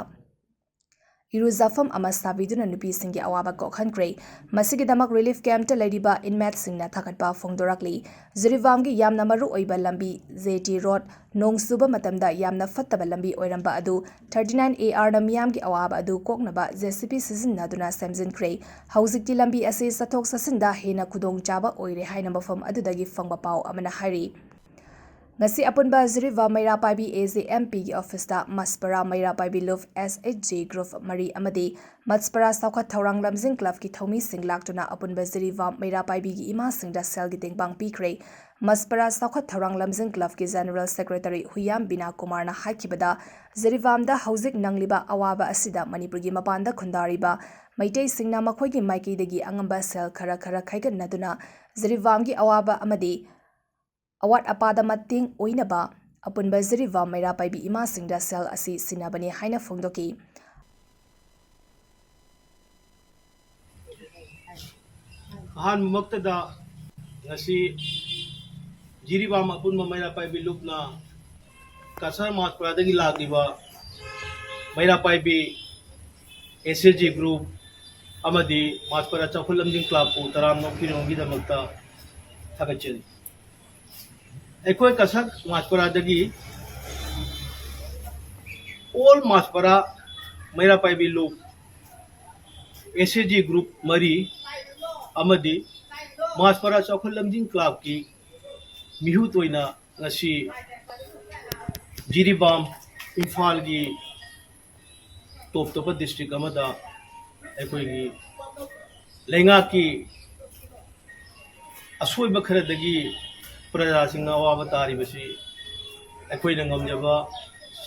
ꯏꯔꯨꯖꯐꯝ ꯑꯃ ꯁꯥꯕꯤꯗꯨꯅ ꯅꯨꯄꯤꯁꯤꯡꯒꯤ ꯑꯋꯥꯕ ꯀꯣꯛꯍꯟꯈ꯭ꯔꯦ꯫ ꯃꯁꯤꯒꯤꯗꯃꯛ relief camp ꯇ ꯂꯩꯔꯤꯕ inmate ꯁꯤꯡꯅ ꯊꯥꯒꯠꯄ ꯐꯣꯡꯗꯣꯔꯛꯂꯤ꯫ ꯖꯤꯔꯤꯕꯥꯝꯒꯤ ꯌꯥꯝꯅ ꯃꯔꯨ ꯑꯣꯏꯕ ꯂꯝꯕꯤ, J T Road, ꯅꯣꯡ ꯆꯨꯕ ꯃꯇꯝꯗ ꯌꯥꯝꯅ ꯐꯠꯇꯕ ꯂꯝꯕꯤ ꯑꯣꯏꯔꯝꯕ ꯑꯗꯨ thirty nine A R ꯅ ꯃꯤꯌꯥꯝꯒꯤ ꯑꯋꯥꯕ ꯑꯗꯨ ꯀꯣꯛꯅꯕ J C B ꯁꯤꯖꯤꯟꯅꯗꯨꯅ ꯁꯦꯝꯖꯤꯟꯈ꯭ꯔꯦ꯫ ꯍꯧꯖꯤꯛꯇꯤ ꯂꯝꯕꯤ ꯑꯁꯤ ꯆꯠꯊꯣꯛ ꯆꯠꯁꯤꯟꯗ ꯍꯦꯟꯅ ꯈꯨꯗꯣꯡꯆꯥꯕ ꯑꯣꯏꯔꯦ ꯍꯥꯏꯅ ꯃꯐꯝ ꯑꯗꯨꯗꯒꯤ ꯐꯪꯕ ꯄꯥꯎ ꯑꯃꯅ ꯍꯥꯏꯔꯤ꯫ ꯉꯁꯤ ꯑꯄꯨꯟꯕ Jiribam ꯃꯩꯔꯥ ꯄꯥꯏꯕꯤ A J M P ꯒꯤ office ꯇ ꯃꯁꯄꯔꯥ ꯃꯩꯔꯥ ꯄꯥꯏꯕꯤ ꯂꯨꯞ S H G group ꯃꯔꯤ ꯑꯃꯗꯤ ꯃꯁꯄꯔꯥ ꯆꯥꯎꯈꯠ ꯊꯧꯔꯥꯡ ꯂꯝꯖꯤꯡ club ꯀꯤ ꯊꯧꯃꯤꯁꯤꯡ ꯂꯥꯛꯇꯨꯅ ꯑꯄꯨꯟꯕ ꯖꯤꯔꯤꯕꯥꯝ ꯃꯩꯔꯥ ꯄꯥꯏꯕꯤꯒꯤ ꯏꯃꯥꯁꯤꯡꯗ ꯁꯦꯜꯒꯤ ꯇꯦꯡꯕꯥꯡ ꯄꯤꯈ꯭ꯔꯦ꯫ ꯃꯁꯄꯔꯥ ꯆꯥꯎꯈꯠ ꯊꯧꯔꯥꯡ ꯂꯝꯖꯤꯡ club ꯀꯤ general secretary ꯍꯨꯏꯌꯥꯝ ꯕꯤꯅꯥ ꯀꯨꯃꯥꯔꯅ ꯍꯥꯏꯈꯤꯕꯗ, ꯖꯤꯔꯤꯕꯥꯝꯗ ꯍꯧꯖꯤꯛ ꯅꯪꯂꯤꯕ ꯑꯋꯥꯕ ꯑꯁꯤꯗ ꯃꯅꯤꯄꯨꯔꯒꯤ ꯃꯄꯥꯟꯗ ꯈꯨꯟꯗꯥꯔꯤꯕ ꯃꯩꯇꯩꯁꯤꯡꯅ ꯃꯈꯣꯏꯒꯤ ꯃꯥꯏꯀꯩꯗꯒꯤ ꯑꯉꯝꯕ ꯁꯦꯜ ꯈꯔ ꯈꯔ ꯈꯥꯏꯒꯠꯅꯗꯨꯅ ꯖꯤꯔꯤꯕꯥꯝꯒꯤ ꯑꯋꯥꯕ ꯑꯃꯗꯤ ꯑꯋꯥꯠ ꯑꯄꯥꯗ ꯃꯇꯦꯡ ꯑꯣꯏꯅꯕ ꯑꯄꯨꯟꯕ ꯖꯤꯔꯤꯕꯥꯝ ꯃꯩꯔꯥ ꯄꯥꯏꯕꯤ ꯏꯃꯥꯁꯤꯡꯗ ꯁꯦꯜ ꯑꯁꯤ ꯁꯤꯟꯅꯕꯅꯤ ꯍꯥꯏꯅ ꯐꯣꯡꯗꯣꯛꯈꯤ꯫ ꯑꯍꯥꯟꯕꯃꯛꯇꯗ ꯉꯁꯤ ꯖꯤꯔꯤꯕꯥꯝ ꯑꯄꯨꯟꯕ ꯃꯩꯔꯥ ꯄꯥꯏꯕꯤ ꯂꯨꯞꯅ ꯀꯁꯥꯔ ꯃꯥꯁꯄꯔꯥꯗꯒꯤ ꯂꯥꯛꯂꯤꯕ ꯃꯩꯔꯥ ꯄꯥꯏꯕꯤ S H G group ꯑꯃꯗꯤ ꯃꯥꯁꯄꯔꯥ ꯆꯥꯎꯈꯠ ꯂꯝꯖꯤꯡ club ꯄꯨ ꯇꯔꯥꯝꯅ ꯑꯣꯛꯄꯤꯔꯝꯕꯒꯤꯗꯃꯛꯇ ꯊꯥꯒꯠꯆꯔꯤ꯫ ꯑꯩꯈꯣꯏ ꯀꯁꯥꯔ ꯃꯥꯁꯄꯔꯥꯗꯒꯤ all ꯃꯥꯁꯄꯔꯥ ꯃꯩꯔꯥ ꯄꯥꯏꯕꯤ ꯂꯨꯞ, S H G group ꯃꯔꯤ ꯑꯃꯗꯤ ꯃꯥꯁꯄꯔꯥ ꯆꯥꯎꯈꯠ ꯂꯝꯖꯤꯡ club ꯀꯤ ꯃꯤꯍꯨꯠ ꯑꯣꯏꯅ ꯉꯁꯤ ꯖꯤꯔꯤꯕꯥꯝ, ꯏꯝꯐꯥꯜꯒꯤ top ꯇꯣꯞꯄ district ꯑꯃꯗ ꯑꯩꯈꯣꯏꯒꯤ ꯂꯩꯉꯥꯛꯀꯤ ꯑꯁꯣꯏꯕ ꯈꯔꯗꯒꯤ ꯄ꯭ꯔꯖꯥꯁꯤꯡꯅ ꯑꯋꯥꯕ ꯇꯥꯔꯤꯕꯁꯤ ꯑꯩꯈꯣꯏꯅ ꯉꯝꯖꯕ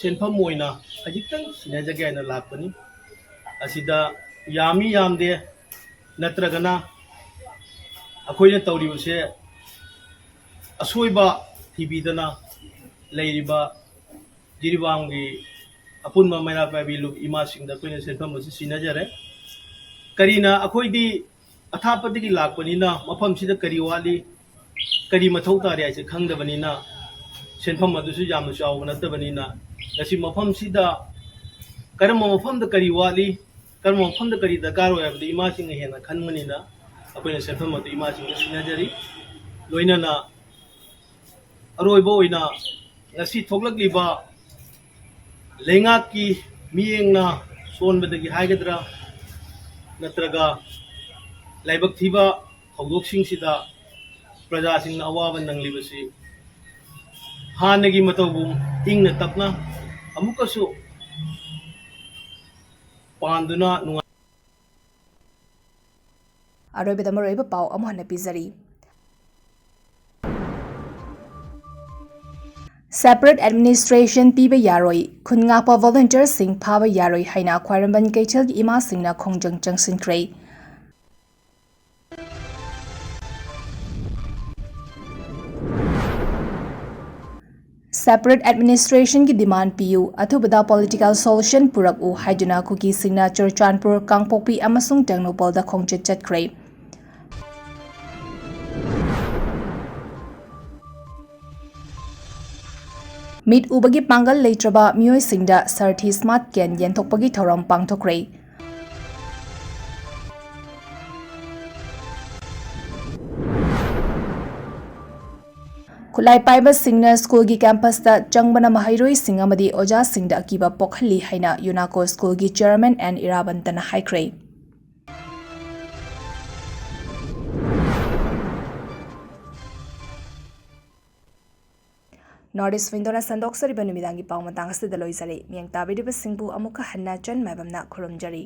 ꯁꯦꯟꯐꯝ ꯑꯣꯏꯅ ꯈꯖꯤꯛꯇꯪ ꯁꯤꯟꯅꯖꯒꯦ ꯍꯥꯏꯅ ꯂꯥꯛꯄꯅꯤ꯫ ꯑꯁꯤꯗ ꯌꯥꯝꯃꯤ ꯌꯥꯝꯗꯦ ꯅꯠꯇ꯭ꯔꯒꯅ ꯑꯩꯈꯣꯏꯅ ꯇꯧꯔꯤꯕꯁꯦ ꯑꯁꯣꯏꯕ ꯊꯤꯕꯤꯗꯅ ꯂꯩꯔꯤꯕ ꯖꯤꯔꯤꯕꯥꯝꯒꯤ ꯑꯄꯨꯟꯕ ꯃꯩꯔꯥ ꯄꯥꯏꯕꯤ ꯂꯨꯞ ꯏꯃꯥꯁꯤꯡꯗ ꯑꯩꯈꯣꯏꯅ ꯁꯦꯟꯐꯝ ꯑꯁꯤ ꯁꯤꯟꯅꯖꯔꯦ꯫ ꯀꯔꯤꯅ ꯑꯩꯈꯣꯏꯗꯤ ꯑꯊꯥꯞꯄꯗꯒꯤ ꯂꯥꯛꯄꯅꯤꯅ ꯃꯐꯝꯁꯤꯗ ꯀꯔꯤ ꯋꯥꯠꯂꯤ, ꯀꯔꯤ ꯃꯊꯧ ꯇꯥꯔꯤ ꯍꯥꯏꯁꯦ ꯈꯪꯗꯕꯅꯤꯅ, ꯁꯦꯟꯐꯝ ꯑꯗꯨꯁꯨ ꯌꯥꯝꯅ ꯆꯥꯎꯕ ꯅꯠꯇꯕꯅꯤꯅ, ꯉꯁꯤ ꯃꯐꯝꯁꯤꯗ ꯀꯔꯝꯕ ꯃꯐꯝꯗ ꯀꯔꯤ ꯋꯥꯠꯂꯤ, ꯀꯔꯝꯕ ꯃꯐꯝꯗ ꯀꯔꯤ ꯗꯔꯀꯥꯔ ꯑꯣꯏ ꯍꯥꯏꯕꯗꯨ ꯏꯃꯥꯁꯤꯡꯅ ꯍꯦꯟꯅ ꯈꯟꯕꯅꯤꯅ, ꯑꯩꯈꯣꯏꯅ ꯁꯦꯟꯐꯝ ꯑꯗꯨ ꯏꯃꯥꯁꯤꯡꯗ ꯁꯤꯟꯅꯖꯔꯤ꯫ ꯂꯣꯏꯅꯅ ꯑꯔꯣꯏꯕ ꯑꯣꯏꯅ ꯉꯁꯤ ꯊꯣꯛꯂꯛꯂꯤꯕ ꯂꯩꯉꯥꯛꯀꯤ ꯃꯤꯠꯌꯦꯡꯅ ꯁꯣꯟꯕꯗꯒꯤ ꯍꯥꯏꯒꯗ꯭ꯔꯥ, ꯅꯠꯇ꯭ꯔꯒ ꯂꯥꯏꯕꯛ ꯊꯤꯕ ꯊꯧꯗꯣꯛꯁꯤꯡꯁꯤꯗ ꯄ꯭ꯔꯖꯥꯁꯤꯡꯅ ꯑꯋꯥꯕ ꯅꯪꯂꯤꯕꯁꯤ ꯍꯥꯟꯅꯒꯤ ꯃꯇꯧꯒꯨꯝ ꯏꯪꯅ ꯇꯞꯅ ꯑꯃꯨꯛꯀꯁꯨ ꯄꯥꯟꯗꯨꯅ ꯅꯨꯡꯉꯥꯏ ꯑꯔꯣꯏꯕꯗ ꯃꯔꯨꯑꯣꯏꯕ ꯄꯥꯎ ꯑꯃꯨꯛ ꯍꯟꯅ ꯄꯤꯖꯔꯤ꯫ Separate administration ꯄꯤꯕ ꯌꯥꯔꯣꯏ, ꯈꯨꯟ ꯉꯥꯛꯄ volunteerꯁꯤꯡ ꯐꯥꯕ ꯌꯥꯔꯣꯏ ꯍꯥꯏꯅ ꯈ꯭ꯋꯥꯏꯔꯝꯕꯟ ꯀꯩꯊꯦꯜꯒꯤ ꯏꯃꯥꯁꯤꯡꯅ ꯈꯣꯡꯖꯪ ꯆꯪꯁꯤꯟꯈ꯭ꯔꯦ꯫ Separate administrationꯒꯤ demand ꯄꯤꯌꯨ, ꯑꯊꯨꯕꯗ political solution ꯄꯨꯔꯛꯎ ꯍꯥꯏꯗꯨꯅ ꯀꯨꯀꯤꯁꯤꯡꯅ ꯆꯨꯔꯆꯥꯟꯄꯨꯔ, ꯀꯥꯡꯄꯣꯛꯄꯤ ꯑꯃꯁꯨꯡ ꯇꯦꯡꯅꯧꯄꯜꯗ ꯈꯣꯡꯆꯠ ꯆꯠꯈ꯭ꯔꯦ꯫ ꯃꯤꯠ ꯎꯕꯒꯤ ꯄꯥꯡꯒꯜ ꯂꯩꯇ꯭ꯔꯕ ꯃꯤꯑꯣꯏꯁꯤꯡꯗ ꯁꯔꯊꯤ smart ꯀꯦꯟ ꯌꯦꯟꯊꯣꯛꯄꯒꯤ ꯊꯧꯔꯝ ꯄꯥꯡꯊꯣꯛꯈ꯭ꯔꯦ꯫ ꯈꯨꯠꯂꯥꯏ ꯄꯥꯏꯕꯁꯤꯡꯅ ꯁ꯭ꯀꯨꯜꯒꯤ campusꯇ ꯆꯪꯕꯅ ꯃꯍꯩꯔꯣꯏꯁꯤꯡ ꯑꯃꯗꯤ ꯑꯣꯖꯥꯁꯤꯡꯗ ꯑꯀꯤꯕ ꯄꯣꯛꯍꯜꯂꯤ ꯍꯥꯏꯅ ꯌꯨꯅꯥꯀꯣ ꯁ꯭ꯀꯨꯜꯒꯤ chairman ꯑꯦꯟ ꯏꯔꯥꯕꯟꯇꯅ ꯍꯥꯏꯈ꯭ꯔꯦ꯫ North East Windowꯅ ꯁꯟꯗꯣꯛꯆꯔꯤꯕ ꯅꯨꯃꯤꯗꯥꯡꯒꯤ ꯄꯥꯎ ꯃꯇꯥꯡ ꯑꯁꯤꯗ ꯂꯣꯏꯖꯔꯦ꯫ ꯃꯤꯠꯌꯦꯡ ꯇꯥꯕꯤꯔꯤꯕꯁꯤꯡꯕꯨ ꯑꯃꯨꯛꯀ ꯍꯟꯅ ꯆꯟ ꯃꯥꯏꯕꯝꯅ ꯈꯨꯔꯨꯝꯖꯔꯤ꯫